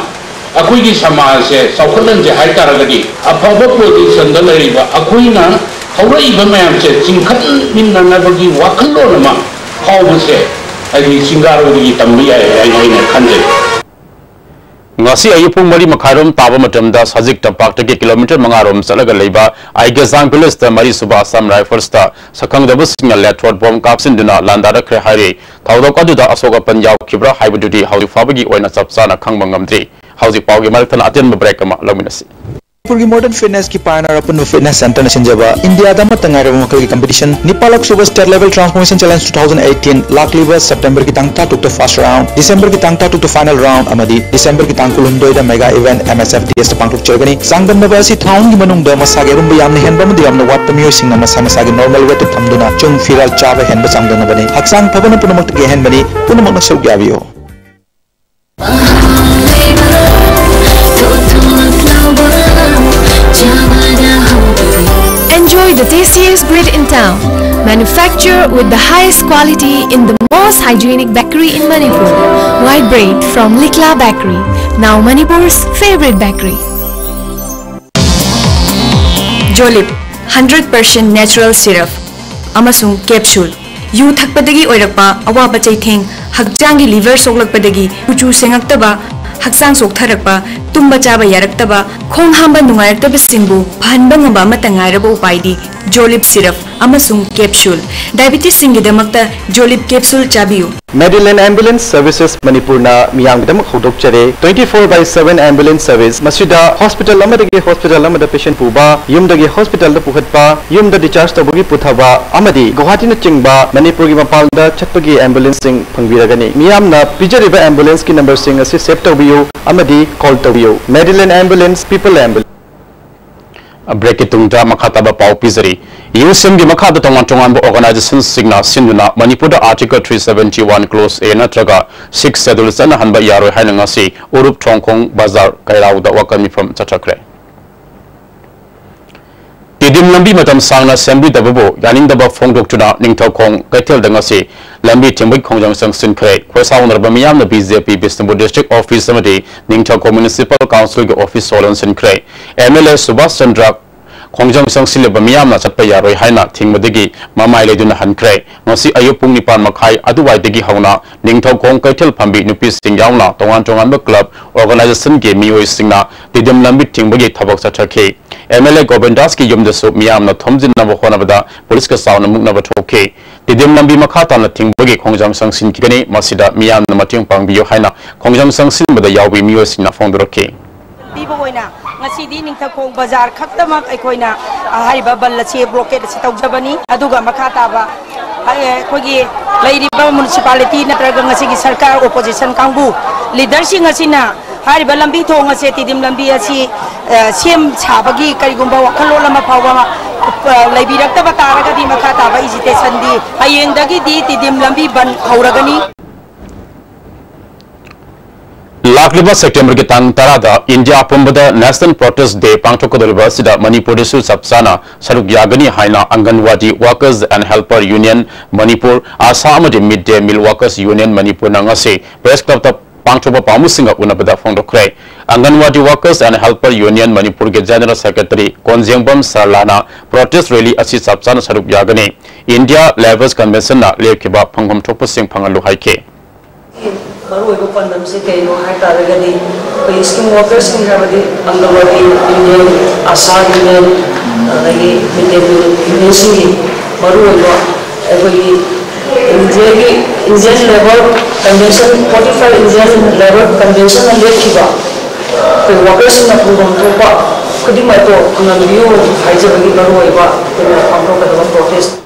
ꯑꯩꯈꯣꯏꯒꯤ ꯁꯃꯥꯖꯁꯦ ꯆꯥꯎꯈꯠꯍꯟꯁꯦ ꯍꯥꯏ ꯇꯥꯔꯒꯗꯤ, ꯑꯐꯕ position ꯗ ꯂꯩꯔꯤꯕ ꯑꯩꯈꯣꯏꯅ ꯍꯧꯔꯛꯏꯕ ꯃꯌꯥꯝꯁꯦ ꯆꯤꯡꯈꯠꯃꯤꯟꯅꯅꯕꯒꯤ ꯋꯥꯈꯜꯂꯣꯟ ꯑꯃ ꯐꯥꯎꯕꯁꯦ ꯍꯥꯏꯗꯤ ꯆꯤꯡꯒꯥꯔꯣꯏꯗꯒꯤ ꯇꯝꯕ ꯌꯥꯏ ꯍꯥꯏꯅ ꯑꯩꯅ ꯈꯟꯖꯩ꯫ ꯉꯁꯤ ꯑꯌꯨꯛ ꯄꯨꯡ ꯃꯔꯤ ꯃꯈꯥꯏꯔꯣꯝ ꯇꯥꯕ ꯃꯇꯝꯗ ꯁꯖꯤꯛ ꯇꯝꯄꯥꯛꯇꯒꯤ kilometre ꯃꯉꯥꯔꯣꯝ ꯆꯠꯂꯒ ꯂꯩꯕ ꯑꯥꯏꯒꯦꯖꯥꯡ village ꯇ ꯃꯔꯤꯁꯨꯕ Assam Rifles ꯇ ꯁꯛꯈꯪꯗꯕꯁꯤꯡꯅ lead throwed bomb ꯀꯥꯞꯁꯤꯟꯗꯨꯅ ꯂꯥꯟꯗꯥꯔꯛꯈ꯭ꯔꯦ ꯍꯥꯏꯔꯤ꯫ ꯊꯧꯗꯣꯛ ꯑꯗꯨꯗ ꯑꯁꯣꯛ ꯑꯄꯟ ꯌꯥꯎꯈꯤꯕ꯭ꯔꯥ ꯍꯥꯏꯕꯗꯨꯗꯤ ꯍꯧꯖꯤꯛ ꯐꯥꯎꯕꯒꯤ ꯑꯣꯏꯅ ꯆꯞ ꯆꯥꯅ ꯈꯪꯕ ꯉꯝꯗ꯭ꯔꯤ꯫ ꯍꯧꯖꯤꯛ ꯄꯥꯎꯒꯤ ꯃꯔꯛ ꯊꯠꯅ ꯑꯇꯦꯟꯕ break ꯑꯃ ꯂꯧꯃꯤꯟꯅꯁꯤ꯫ ꯃꯅꯤꯄꯨꯔꯒꯤ modern fitness ꯀꯤ pioneer ꯑꯄꯨꯟꯕ fitness centre ꯅ ꯁꯤꯟꯖꯕ ꯏꯟꯗꯤꯌꯥꯗ ꯑꯃꯠꯇ ꯉꯥꯏꯔꯕ ꯃꯈꯜꯒꯤ competition ꯅꯤꯄꯥꯜꯂꯛ ꯁꯨꯕ State Level Transformation Challenge two thousand eighteen ꯂꯥꯛꯂꯤꯕ September ꯒꯤ ꯇꯥꯡ ꯇꯔꯥꯇꯔꯨꯛꯇ first round, December ꯒꯤ ꯇꯥꯡ ꯇꯔꯥꯇꯔꯨꯛꯇ final round ꯑꯃꯗꯤ December ꯒꯤ ꯇꯥꯡ ꯀꯨꯟꯍꯨꯝꯗꯣꯏꯗ mega event M S F D S ꯇ ꯄꯥꯡꯊꯣꯛꯆꯒꯅꯤ꯫ ꯆꯥꯡꯗꯝꯅꯕ ꯑꯁꯤ ꯊꯥ ꯑꯍꯨꯝꯒꯤ ꯃꯅꯨꯡꯗ ꯃꯁꯥꯒꯤ ꯑꯔꯨꯝꯕ ꯌꯥꯝꯅ ꯍꯦꯟꯕ ꯑꯃꯗꯤ ꯌꯥꯝꯅ ꯋꯥꯠꯄ ꯃꯤꯑꯣꯏꯁꯤꯡꯅ ꯃꯁꯥ ꯃꯁꯥꯒꯤ normal weight ꯇ ꯊꯝꯗꯨꯅ ꯆꯨꯡ ꯐꯤꯔꯥꯜ ꯆꯥꯕ ꯍꯦꯟꯕ ꯆꯥꯡꯗꯝꯅꯕꯅꯤ꯫ ꯍꯛꯆꯥꯡ ꯐꯕꯅ ꯄꯨꯝꯅꯃꯛꯇꯒꯤ ꯑꯍꯦꯟꯕꯅꯤ꯫ ꯄꯨꯝꯅꯃꯛꯅ ꯁꯔꯨꯛ ꯌꯥꯕꯤꯌꯨ꯫ Enjoy the tastiest bread in town. Manufactured with the highest quality in the most hygienic bakery in Manipur. White bread from Likla Bakery, now Manipur's favorite bakery. Jolip, hundred percent natural syrup ꯑꯃꯁꯨꯡ capsule꯫ U ꯊꯛꯄꯗꯒꯤ ꯑꯣꯏꯔꯛꯄ ꯑꯋꯥꯕ ꯆꯩꯊꯦꯡ, ꯍꯛꯆꯥꯡꯒꯤ liver ꯁꯣꯛꯂꯛꯄꯗꯒꯤ ꯀꯨꯆꯨ ꯁꯦꯡꯉꯛꯇꯕ, ꯍꯛꯆꯥꯡ ꯁꯣꯛꯊꯔꯛꯄ, ꯇꯨꯝꯕ ꯆꯥꯕ ꯌꯥꯔꯛꯇꯕ, ꯈꯣꯡ ꯍꯥꯝꯕ ꯅꯨꯡꯉꯥꯏꯔꯛꯇꯕꯁꯤꯡꯕꯨ ꯐꯍꯟꯕ ꯉꯝꯕ ꯑꯃꯠꯇ ꯉꯥꯏꯔꯕ ꯎꯄꯥꯏꯗꯤ ꯖꯣꯂꯤꯞ ꯁꯤꯔꯞ ꯑꯃꯁꯨꯡ ꯀꯦꯞꯁꯨꯜ꯫ ꯗꯥꯏꯕꯤꯇꯤꯁꯁꯤꯡꯒꯤꯗꯃꯛꯇ ꯖꯣꯂꯤꯞ ꯀꯦꯞꯁꯨꯜ ꯆꯥꯕꯤꯌꯨ꯫ Medilyn Ambulance Services ꯃꯅꯤꯄꯨꯔꯅ ꯃꯤꯌꯥꯝꯒꯤꯗꯃꯛ ꯍꯧꯗꯣꯛꯆꯔꯦ꯫ Twenty four by seven ambulance service꯫ ꯃꯁꯤꯗ ꯍꯣꯁꯄꯤꯇꯥꯜ ꯑꯃꯗꯒꯤ ꯍꯣꯁꯄꯤꯇꯥꯜ ꯑꯃꯗ ꯄꯦꯁꯦꯟ ꯄꯨꯕ, ꯌꯨꯝꯗꯒꯤ ꯍꯣꯁꯄꯤꯇꯥꯜꯗ ꯄꯨꯈꯠꯄ, ꯌꯨꯝꯗ ꯗꯤꯆꯥꯔꯖ ꯇꯧꯕꯒꯤ ꯄꯨꯊꯕ ꯑꯃꯗꯤ ꯒꯧꯍꯥꯇꯤꯅꯆꯤꯡꯕ ꯃꯅꯤꯄꯨꯔꯒꯤ ꯃꯄꯥꯟꯗ ꯆꯠꯄꯒꯤ ꯑꯦꯝꯕꯨꯂꯦꯟꯁꯁꯤꯡ ꯐꯪꯕꯤꯔꯒꯅꯤ꯫ ꯃꯤꯌꯥꯝꯅ ꯄꯤꯖꯔꯤꯕ ꯑꯦꯝꯕꯨꯂꯦꯟꯁꯀꯤ ꯅꯝꯕꯔꯁꯤꯡ ꯑꯁꯤ ꯁꯦꯚ ꯇꯧꯕꯤꯌꯨ ꯑꯃꯗꯤ ꯀꯣꯜ ꯇꯧꯕꯤꯌꯨ꯫ Medilyn Ambulance, People Ambulance꯫ ꯕ꯭ꯔꯦꯛꯀꯤ ꯇꯨꯡꯗ ꯃꯈꯥ ꯇꯥꯕ ꯄꯥꯎ ꯄꯤꯖꯔꯤ꯫ ꯌꯨ ꯁꯤꯝꯒꯤ ꯃꯈꯥꯗ ꯇꯣꯉꯥꯟ ꯇꯣꯉꯥꯟꯕ ꯑꯣꯔꯒꯅꯥꯏꯖꯦꯁꯟꯁꯤꯡꯅ ꯁꯤꯟꯗꯨꯅ ꯃꯅꯤꯄꯨꯔꯗ Article three seventy one Clause A ꯅꯠꯇ꯭ꯔꯒ Sixth Schedule ꯆꯠꯅꯍꯟꯕ ꯌꯥꯔꯣꯏ ꯍꯥꯏꯅ ꯉꯁꯤ ꯎꯔꯨꯞ ꯊꯣꯡꯈꯣꯡ ꯕꯖꯥꯔ ꯀꯩꯔꯥꯎꯗ ꯋꯥꯀꯠ ꯃꯤꯐꯝ ꯆꯠꯊꯈ꯭ꯔꯦ꯫ ꯇꯤꯗꯤꯝ ꯂꯝꯕꯤ ꯃꯇꯝ ꯁꯥꯡꯅ ꯁꯦꯝꯕꯤꯗꯕꯕꯨ ꯌꯥꯅꯤꯡꯗꯕ ꯐꯣꯡꯗꯣꯛꯇꯨꯅ ꯅꯤꯡꯊꯧꯈꯣꯡ ꯀꯩꯊꯦꯜꯗ ꯉꯁꯤ ꯂꯝꯕꯤ ꯊꯤꯡꯕꯒꯤ ꯈꯣꯡꯖꯪ ꯆꯪꯁꯤꯟꯈ꯭ꯔꯦ꯫ ꯈꯣꯏꯁꯥꯎꯅꯔꯕ ꯃꯤꯌꯥꯝꯅ B J P Bishnupur district office ꯑꯃꯗꯤ ꯅꯤꯡꯊꯧꯈꯣꯡ ꯃ꯭ꯌꯨꯅꯤꯁꯤꯄꯥꯜ ꯀꯥꯎꯟꯁꯤꯜꯒꯤ ꯑꯣꯐꯤꯁ ꯍꯣꯜ ꯍꯟꯁꯤꯟꯈ꯭ꯔꯦ꯫ ꯑꯦꯝ ꯑꯦꯜ ꯑꯦ ꯁꯨꯕꯥꯁ ꯆꯟꯗ꯭ꯔ ꯈꯣꯡꯖꯪ ꯆꯪꯁꯤꯜꯂꯤꯕ ꯃꯤꯌꯥꯝꯅ ꯆꯠꯄ ꯌꯥꯔꯣꯏ ꯍꯥꯏꯅ ꯊꯤꯡꯕꯗꯒꯤ ꯃꯃꯥꯏ ꯂꯩꯗꯨꯅ ꯍꯟꯈ꯭ꯔꯦ꯫ ꯉꯁꯤ ꯑꯌꯨꯛ ꯄꯨꯡ ꯅꯤꯄꯥꯟ ꯃꯈꯥꯏ ꯑꯗꯨꯋꯥꯏꯗꯒꯤ ꯍꯧꯅ ꯅꯤꯡꯊꯧꯈꯣꯡ ꯀꯩꯊꯦꯜ ꯐꯝꯕꯤ ꯅꯨꯄꯤꯁꯤꯡ ꯌꯥꯎꯅ ꯇꯣꯉꯥꯟ ꯇꯣꯉꯥꯟꯕ ꯀ꯭ꯂꯕ ꯑꯣꯔꯒꯅꯥꯏꯖꯦꯁꯟꯒꯤ ꯃꯤꯑꯣꯏꯁꯤꯡꯅ ꯇꯤꯗꯤꯝ ꯂꯝꯕꯤ ꯊꯤꯡꯕꯒꯤ ꯊꯕꯛ ꯆꯠꯊꯈꯤ꯫ ꯑꯦꯝ ꯑꯦꯜ ꯑꯦ ꯒꯣꯕꯤꯟꯗꯥꯁꯀꯤ ꯌꯨꯝꯗꯁꯨ ꯃꯤꯌꯥꯝꯅ ꯊꯣꯝꯖꯤꯟꯅꯕ ꯍꯣꯠꯅꯕꯗ ꯄꯨꯂꯤꯁꯀ ꯆꯥꯎꯅ ꯃꯨꯛꯅꯕ ꯊꯣꯛꯈꯤ꯫ ꯇꯤꯗꯤꯝ ꯂꯝꯕꯤ ꯃꯈꯥ ꯇꯥꯅ ꯊꯤꯡꯕꯒꯤ ꯈꯣꯡꯖꯪ ꯆꯪꯁꯤꯟꯈꯤꯒꯅꯤ, ꯃꯁꯤꯗ ꯃꯤꯌꯥꯝꯅ ꯃꯇꯦꯡ ꯄꯥꯡꯕꯤꯌꯨ ꯍꯥꯏꯅ ꯈꯣꯡꯖꯪ ꯆꯪꯁꯤꯟꯕꯗ ꯌꯥꯎꯕꯤ ꯃꯤꯑꯣꯏꯁꯤꯡꯅ ꯐꯣꯡꯗꯣꯔꯛꯈꯤ꯫ ꯄꯤꯕ ꯑꯣꯏꯅ ꯉꯁꯤꯗꯤ ꯅꯤꯡꯊꯧꯈꯣꯡ ꯕꯖꯥꯔ ꯈꯛꯇꯃꯛ ꯑꯩꯈꯣꯏꯅ ꯍꯥꯏꯔꯤꯕ ꯕꯟ ꯑꯁꯤ, ꯕ꯭ꯂꯣꯀꯦꯠ ꯑꯁꯤ ꯇꯧꯖꯕꯅꯤ꯫ ꯑꯗꯨꯒ ꯃꯈꯥ ꯇꯥꯕ ꯑꯩꯈꯣꯏꯒꯤ ꯂꯩꯔꯤꯕ ꯃ꯭ꯌꯨꯅꯤꯁꯤꯄꯥꯂꯤꯇꯤ ꯅꯠꯇ꯭ꯔꯒ ꯉꯁꯤꯒꯤ ꯁꯔꯀꯥꯔ, ꯑꯣꯄꯣꯖꯤꯁꯟ ꯀꯥꯡꯕꯨ ꯂꯤꯗꯔꯁꯤꯡ ꯑꯁꯤꯅ ꯍꯥꯏꯔꯤꯕ ꯂꯝꯕꯤ ꯊꯣꯡ ꯑꯁꯦ, ꯇꯤꯗꯤꯝ ꯂꯝꯕꯤ ꯑꯁꯤ, ꯑ, ꯁꯦꯝ ꯁꯥꯕꯒꯤ ꯀꯔꯤꯒꯨꯝꯕ ꯋꯥꯈꯜꯂꯣꯟ ꯑꯃ ꯐꯥꯎꯕ, ꯑ, ꯂꯩꯕꯤꯔꯛꯇꯕ ꯇꯥꯔꯒꯗꯤ ꯃꯈꯥ ꯇꯥꯕ ꯑꯦꯖꯤꯇꯦꯁꯟꯗꯤ ꯍꯌꯦꯡꯗꯒꯤꯗꯤ ꯇꯤꯗꯤꯝ ꯂꯝꯕꯤ ꯕꯟ ꯍꯧꯔꯒꯅꯤ꯫ ꯂꯥꯛꯂꯤꯕ ꯁꯦꯞꯇꯦꯝꯕꯔꯒꯤ ꯇꯥꯡ ꯇꯔꯥꯗ ꯏꯟꯗꯤꯌꯥ ꯄꯨꯝꯕꯗ National Protest Day ꯄꯥꯡꯊꯣꯛꯀꯗꯧꯔꯤꯕ ꯑꯁꯤꯗ ꯃꯅꯤꯄꯨꯔꯗꯁꯨ ꯆꯞ ꯆꯥꯅ ꯁꯔꯨꯛ ꯌꯥꯒꯅꯤ ꯍꯥꯏꯅ Anganwadi Workers and Helper Union Manipur, ASHA ꯑꯃꯗꯤ Mid Day Meal Workers Union Manipurꯅ ꯉꯁꯤ ꯄ꯭ꯔꯦꯁ ꯀ꯭ꯂꯕꯇ ꯄꯥꯡꯊꯣꯛꯄ ꯄꯥꯝꯕꯁꯤꯡꯒ ꯎꯅꯕꯗ ꯐꯣꯡꯗꯣꯛꯈ꯭ꯔꯦ꯫ Anganwadi Workers and Helper Union ꯃꯅꯤꯄꯨꯔꯒꯤ General Secretary ꯀꯣꯟꯖꯦꯡꯕꯝ ꯁꯔꯂꯥꯅ protest rally ꯑꯁꯤ ꯆꯞ ꯆꯥꯅ ꯁꯔꯨꯛ ꯌꯥꯒꯅꯤ꯫ India Labour Conventionꯅ ꯂꯦꯞꯈꯤꯕ ꯐꯪꯐꯝ ꯊꯣꯛꯄꯁꯤꯡ ꯐꯪꯍꯜꯂꯨ ꯍꯥꯏꯈꯤ꯫ ꯃꯔꯨꯑꯣꯏꯕ ꯄꯥꯟꯗꯝꯁꯦ ꯀꯩꯅꯣ ꯍꯥꯏ ꯇꯥꯔꯒꯗꯤ, ꯑꯩꯈꯣꯏ scheme workersꯁꯤꯡ ꯍꯥꯏꯕꯗꯤ Anganwadi Union, ASHA Union, ꯑꯗꯒꯤ Mid Day Meal Unionꯁꯤꯡꯒꯤ ꯃꯔꯨꯑꯣꯏꯕ ꯑꯩꯈꯣꯏꯒꯤ ꯏꯟꯗꯤꯌꯥꯒꯤ Indian Labour Convention, forty five Indian Labour Conventionꯅ ꯂꯦꯞꯈꯤꯕ ꯑꯩꯈꯣꯏ workersꯁꯤꯡꯅ ꯐꯪꯐꯝ ꯊꯣꯛꯄ ꯈꯨꯗꯤꯡꯃꯛꯇꯣ ꯐꯪꯍꯟꯕꯤꯌꯨ ꯍꯥꯏꯖꯕꯒꯤ ꯃꯔꯨꯑꯣꯏꯕ ꯑꯩꯈꯣꯏꯅ ꯄꯥꯡꯊꯣꯛꯀꯗꯕ protest꯫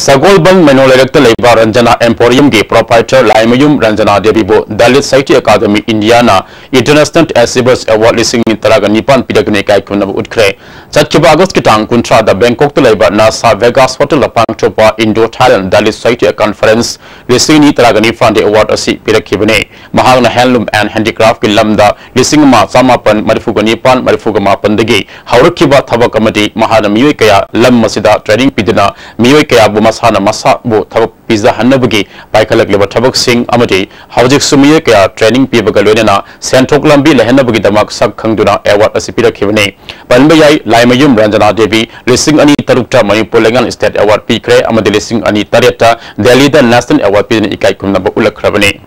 ꯁꯒꯣꯜꯕꯟ ꯃꯩꯅꯣ ꯂꯩꯔꯛꯇ ꯂꯩꯕ Ranjana Emporiumꯒꯤ proprietor Laimayum Ranjana ꯗꯦꯕꯤꯕꯨ Dalit Sahitya Academy Indiaꯅ International Achievers Award ꯂꯤꯁꯤꯡ ꯑꯅꯤ ꯇꯔꯥꯒ ꯅꯤꯄꯥꯟ ꯄꯤꯔꯛꯀꯅꯤ ꯏꯀꯥꯏ ꯈꯨꯝꯅꯕ ꯎꯠꯈ꯭ꯔꯦ꯫ ꯆꯠꯈꯤꯕ Augustꯀꯤ ꯇꯥꯡ ꯀꯨꯟꯊ꯭ꯔꯥꯗ Bangkokꯇ ꯂꯩꯕ NASA Vegas Hotelꯗ ꯄꯥꯡꯊꯣꯛꯄ Indo Thailand Dalit Sahitya Conference ꯂꯤꯁꯤꯡ ꯑꯅꯤ ꯇꯔꯥꯒ ꯅꯤꯄꯥꯟꯗ award ꯑꯁꯤ ꯄꯤꯔꯛꯈꯤꯕꯅꯤ꯫ ꯃꯍꯥꯛꯅ Handloom and Handicraftꯀꯤ ꯂꯝꯗ ꯂꯤꯁꯤꯡ ꯑꯃ ꯆꯃꯥꯄꯟ ꯃꯔꯤꯐꯨꯒ ꯅꯤꯄꯥꯟ ꯃꯔꯤꯐꯨꯒ ꯃꯥꯄꯟꯗꯒꯤ ꯍꯧꯔꯛꯈꯤꯕ ꯊꯕꯛ ꯑꯃꯗꯤ ꯃꯍꯥꯛꯅ ꯃꯤꯑꯣꯏ ꯀꯌꯥ ꯂꯝ ꯑꯁꯤꯗ training ꯄꯤꯗꯨꯅ ꯃꯤꯑꯣꯏ ꯀꯌꯥꯕꯨ ꯃꯁꯥꯅ ꯃꯁꯥꯕꯨ ꯊꯕꯛ ꯄꯤꯖꯍꯟꯅꯕꯒꯤ ꯄꯥꯏꯈꯠꯂꯛꯂꯤꯕ ꯊꯕꯛꯁꯤꯡ ꯑꯃꯗꯤ ꯍꯧꯖꯤꯛꯁꯨ ꯃꯤꯑꯣꯏ ꯀꯌꯥ training ꯄꯤꯕꯒ ꯂꯣꯏꯅꯅ ꯁꯦꯟꯊꯣꯛ ꯂꯝꯕꯤ ꯂꯩꯍꯟꯅꯕꯒꯤꯗꯃꯛ ꯁꯛ ꯈꯪꯗꯨꯅ award ꯑꯁꯤ ꯄꯤꯔꯛꯈꯤꯕꯅꯤ꯫ ꯄꯟꯕ ꯌꯥꯏ, ꯂꯥꯏꯃꯌꯨꯝ ꯔꯟꯖꯅꯥ ꯗꯦꯕꯤ ꯂꯤꯁꯤꯡ ꯑꯅꯤ ꯇꯔꯨꯛꯇ ꯃꯅꯤꯄꯨꯔ ꯂꯩꯉꯥꯛꯅ state award ꯄꯤꯈ꯭ꯔꯦ ꯑꯃꯗꯤ ꯂꯤꯁꯤꯡ ꯑꯅꯤ ꯇꯔꯦꯠꯇ ꯗꯦꯜꯂꯤꯗ national award ꯄꯤꯗꯨꯅ ꯏꯀꯥꯏ ꯈꯨꯝꯅꯕ ꯎꯠꯂꯛꯈ꯭ꯔꯕꯅꯤ꯫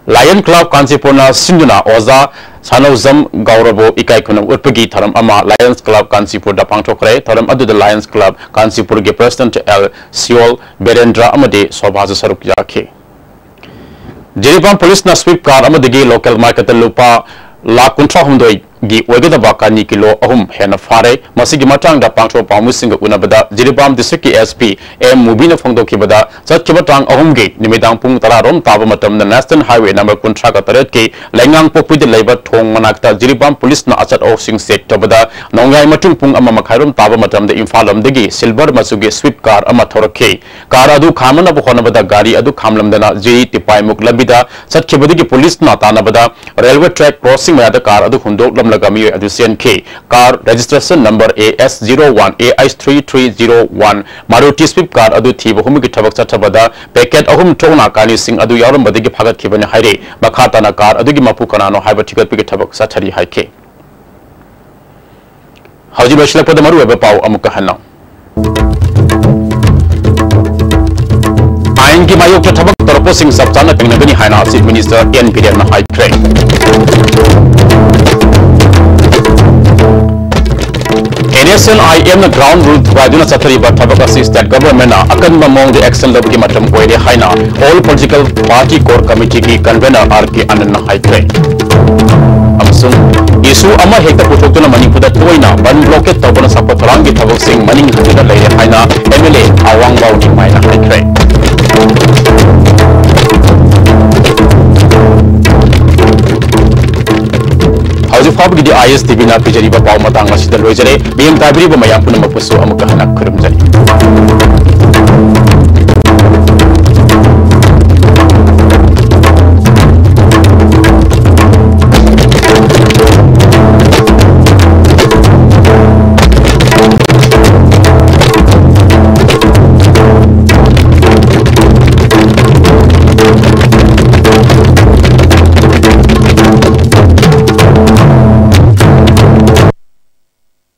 Lion Club ꯀꯥꯟꯆꯤꯄꯨꯔꯅ ꯁꯤꯟꯗꯨꯅ ꯑꯣꯖꯥ ꯁꯥꯅꯧꯖꯝ ꯒꯧꯔꯕꯨ ꯏꯀꯥꯏ ꯈꯨꯝꯅꯕ ꯎꯠꯄꯒꯤ ꯊꯧꯔꯝ ꯑꯃ Lions Club ꯀꯥꯟꯆꯤꯄꯨꯔꯗ ꯄꯥꯡꯊꯣꯛꯈ꯭ꯔꯦ꯫ ꯊꯧꯔꯝ ꯑꯗꯨꯗ Lions Club ꯀꯥꯟꯆꯤꯄꯨꯔꯒꯤ president L ꯁꯤꯑꯣꯜ ꯕꯤꯔꯦꯟꯗ꯭ꯔ ꯑꯃꯗꯤ ꯁꯣꯚꯥꯁꯨ ꯁꯔꯨꯛ ꯌꯥꯈꯤ꯫ ꯖꯤꯔꯤꯕꯥꯝ ꯄꯨꯂꯤꯁꯅ sweep car ꯑꯃꯗꯒꯤ local marketꯇ ꯂꯨꯄꯥ ꯂꯥꯈ ꯀꯨꯟꯊ꯭ꯔꯥ ꯍꯨꯝꯗꯣꯏꯒꯤ ꯑꯣꯏꯒꯗꯕ ꯀꯅꯤ ꯀꯤꯂꯣ ꯑꯍꯨꯝ ꯍꯦꯟꯅ ꯐꯥꯔꯦ꯫ ꯃꯁꯤꯒꯤ ꯃꯇꯥꯡꯗ ꯄꯥꯡꯊꯣꯛꯄ ꯄꯥꯎꯃꯤꯁꯤꯡꯒ ꯎꯅꯕꯗ ꯖꯤꯔꯤꯕꯥꯝ districtꯀꯤ S P M ꯃꯨꯕꯤꯅ ꯐꯣꯡꯗꯣꯛꯈꯤꯕꯗ, ꯆꯠꯈꯤꯕ ꯇꯥꯡ ꯑꯍꯨꯝꯒꯤ ꯅꯨꯃꯤꯗꯥꯡ ꯄꯨꯡ ꯇꯔꯥ ꯔꯣꯝ ꯇꯥꯕ ꯃꯇꯝꯗ National Highway number ꯀꯨꯟꯊ꯭ꯔꯥꯒ ꯇꯔꯦꯠꯀꯤ ꯂꯩꯉꯥꯡꯄꯣꯛꯄꯤꯗ ꯂꯩꯕ ꯊꯣꯡ ꯃꯅꯥꯛꯇ ꯖꯤꯔꯤꯕꯥꯝ ꯄꯨꯂꯤꯁꯅ ꯑꯆꯠ ꯑꯋꯣꯛꯁꯤꯡ check ꯇꯧꯕꯗ, ꯅꯣꯡꯌꯥꯏ ꯃꯇꯨꯡ ꯄꯨꯡ ꯑꯃ ꯃꯈꯥꯏꯔꯣꯝ ꯇꯥꯕ ꯃꯇꯝꯗ ꯏꯝꯐꯥꯜ ꯂꯣꯝꯗꯒꯤ silver ꯃꯆꯨꯒꯤ swift car ꯑꯃ ꯊꯧꯔꯛꯈꯤ꯫ Car ꯑꯗꯨ ꯈꯥꯝꯅꯅꯕ ꯍꯣꯠꯅꯕꯗ ꯒꯥꯔꯤ ꯑꯗꯨ ꯈꯥꯝꯂꯝꯗꯅ ꯖꯤꯔꯤ ꯇꯤꯄꯥꯏꯃꯨꯛ ꯂꯝꯕꯤꯗ ꯆꯠꯈꯤꯕꯗꯒꯤ ꯄꯨꯂꯤꯁꯅ ꯇꯥꯟꯅꯕꯗ railway track crossing ꯃꯌꯥꯗ car ꯑꯗꯨ ꯍꯨꯟꯗꯣꯛꯂꯝꯂꯒ ꯅꯠꯇ꯭ꯔꯒ ꯃꯤꯑꯣꯏ ꯑꯗꯨ ꯆꯦꯟꯈꯤ꯫ Car registration number A S zero one A H three three zero one Maruti Swift car ꯑꯗꯨ ꯊꯤꯕ ꯍꯨꯝꯕꯒꯤ ꯊꯕꯛ ꯆꯠꯊꯕꯗ packet ꯑꯍꯨꯝ ꯊꯣꯛꯅ ꯀꯥꯂꯤꯁꯤꯡ ꯑꯗꯨ ꯌꯥꯎꯔꯝꯕꯗꯒꯤ ꯐꯥꯒꯠꯈꯤꯕꯅꯤ ꯍꯥꯏꯔꯤ꯫ ꯃꯈꯥ ꯇꯥꯅ car ꯑꯗꯨꯒꯤ ꯃꯄꯨ ꯀꯅꯥꯅꯣ ꯍꯥꯏꯕ ꯊꯤꯒꯠꯄꯒꯤ ꯊꯕꯛ ꯆꯠꯊꯔꯤ ꯍꯥꯏꯈꯤ꯫ ꯍꯧꯖꯤꯛ ꯂꯣꯏꯁꯤꯜꯂꯛꯄꯗ ꯃꯔꯨꯑꯣꯏꯕ ꯄꯥꯎ ꯑꯃꯨꯛꯀ ꯍꯟꯅ꯫ ꯑꯥꯏꯟꯒꯤ ꯃꯥꯌꯣꯛꯇ ꯊꯕꯛ ꯇꯧꯔꯛꯄꯁꯤꯡ ꯆꯞ ꯆꯥꯅ ꯊꯦꯡꯅꯒꯅꯤ ꯍꯥꯏꯅ Chief Minister N ꯕꯤꯔꯦꯟꯅ ꯍꯥꯏꯈ꯭ꯔꯦ꯫ N S L I M ꯅ ground rule ꯊꯨꯒꯥꯏꯗꯨꯅ ꯆꯠꯊꯔꯤꯕ ꯊꯕꯛ ꯑꯁꯤ state government ꯅ ꯑꯀꯟꯕ ꯃꯑꯣꯡꯗ action ꯂꯧꯕꯒꯤ ꯃꯇꯝ ꯑꯣꯏꯔꯦ ꯍꯥꯏꯅ All Political Party Core Committee ꯒꯤ convener R K ꯑꯅꯟꯅ ꯍꯥꯏꯈ꯭ꯔꯦ꯫ ꯑꯃꯁꯨꯡ issue ꯑꯃ ꯍꯦꯛꯇ ꯄꯨꯊꯣꯛꯇꯨꯅ ꯃꯅꯤꯄꯨꯔꯗ ꯇꯣꯏꯅ ꯕꯟ blockade ꯇꯧꯕꯅ ꯁꯥꯄꯣꯠ ꯊꯧꯔꯥꯡꯒꯤ ꯊꯕꯛꯁꯤꯡ ꯃꯅꯤꯡ ꯍꯟꯗꯨꯅ ꯂꯩꯔꯦ ꯍꯥꯏꯅ M L A ꯑꯋꯥꯡꯕꯥꯎ ꯅꯤꯡꯃꯥꯏꯅ ꯍꯥꯏꯈ꯭ꯔꯦ꯫ ꯍꯧꯖꯤꯛ ꯐꯥꯎꯕꯒꯤꯗꯤ I S T V ꯅ ꯄꯤꯖꯔꯤꯕ ꯄꯥꯎ ꯃꯇꯥꯡ ꯑꯁꯤꯗ ꯂꯣꯏꯖꯔꯦ꯫ ꯃꯤꯠꯌꯦꯡ ꯇꯥꯕꯤꯔꯤꯕ ꯃꯌꯥꯝ ꯄꯨꯝꯅꯃꯛꯄꯨꯁꯨ ꯑꯃꯨꯛꯀ ꯍꯟꯅ ꯈꯨꯔꯨꯝꯖꯔꯤ꯫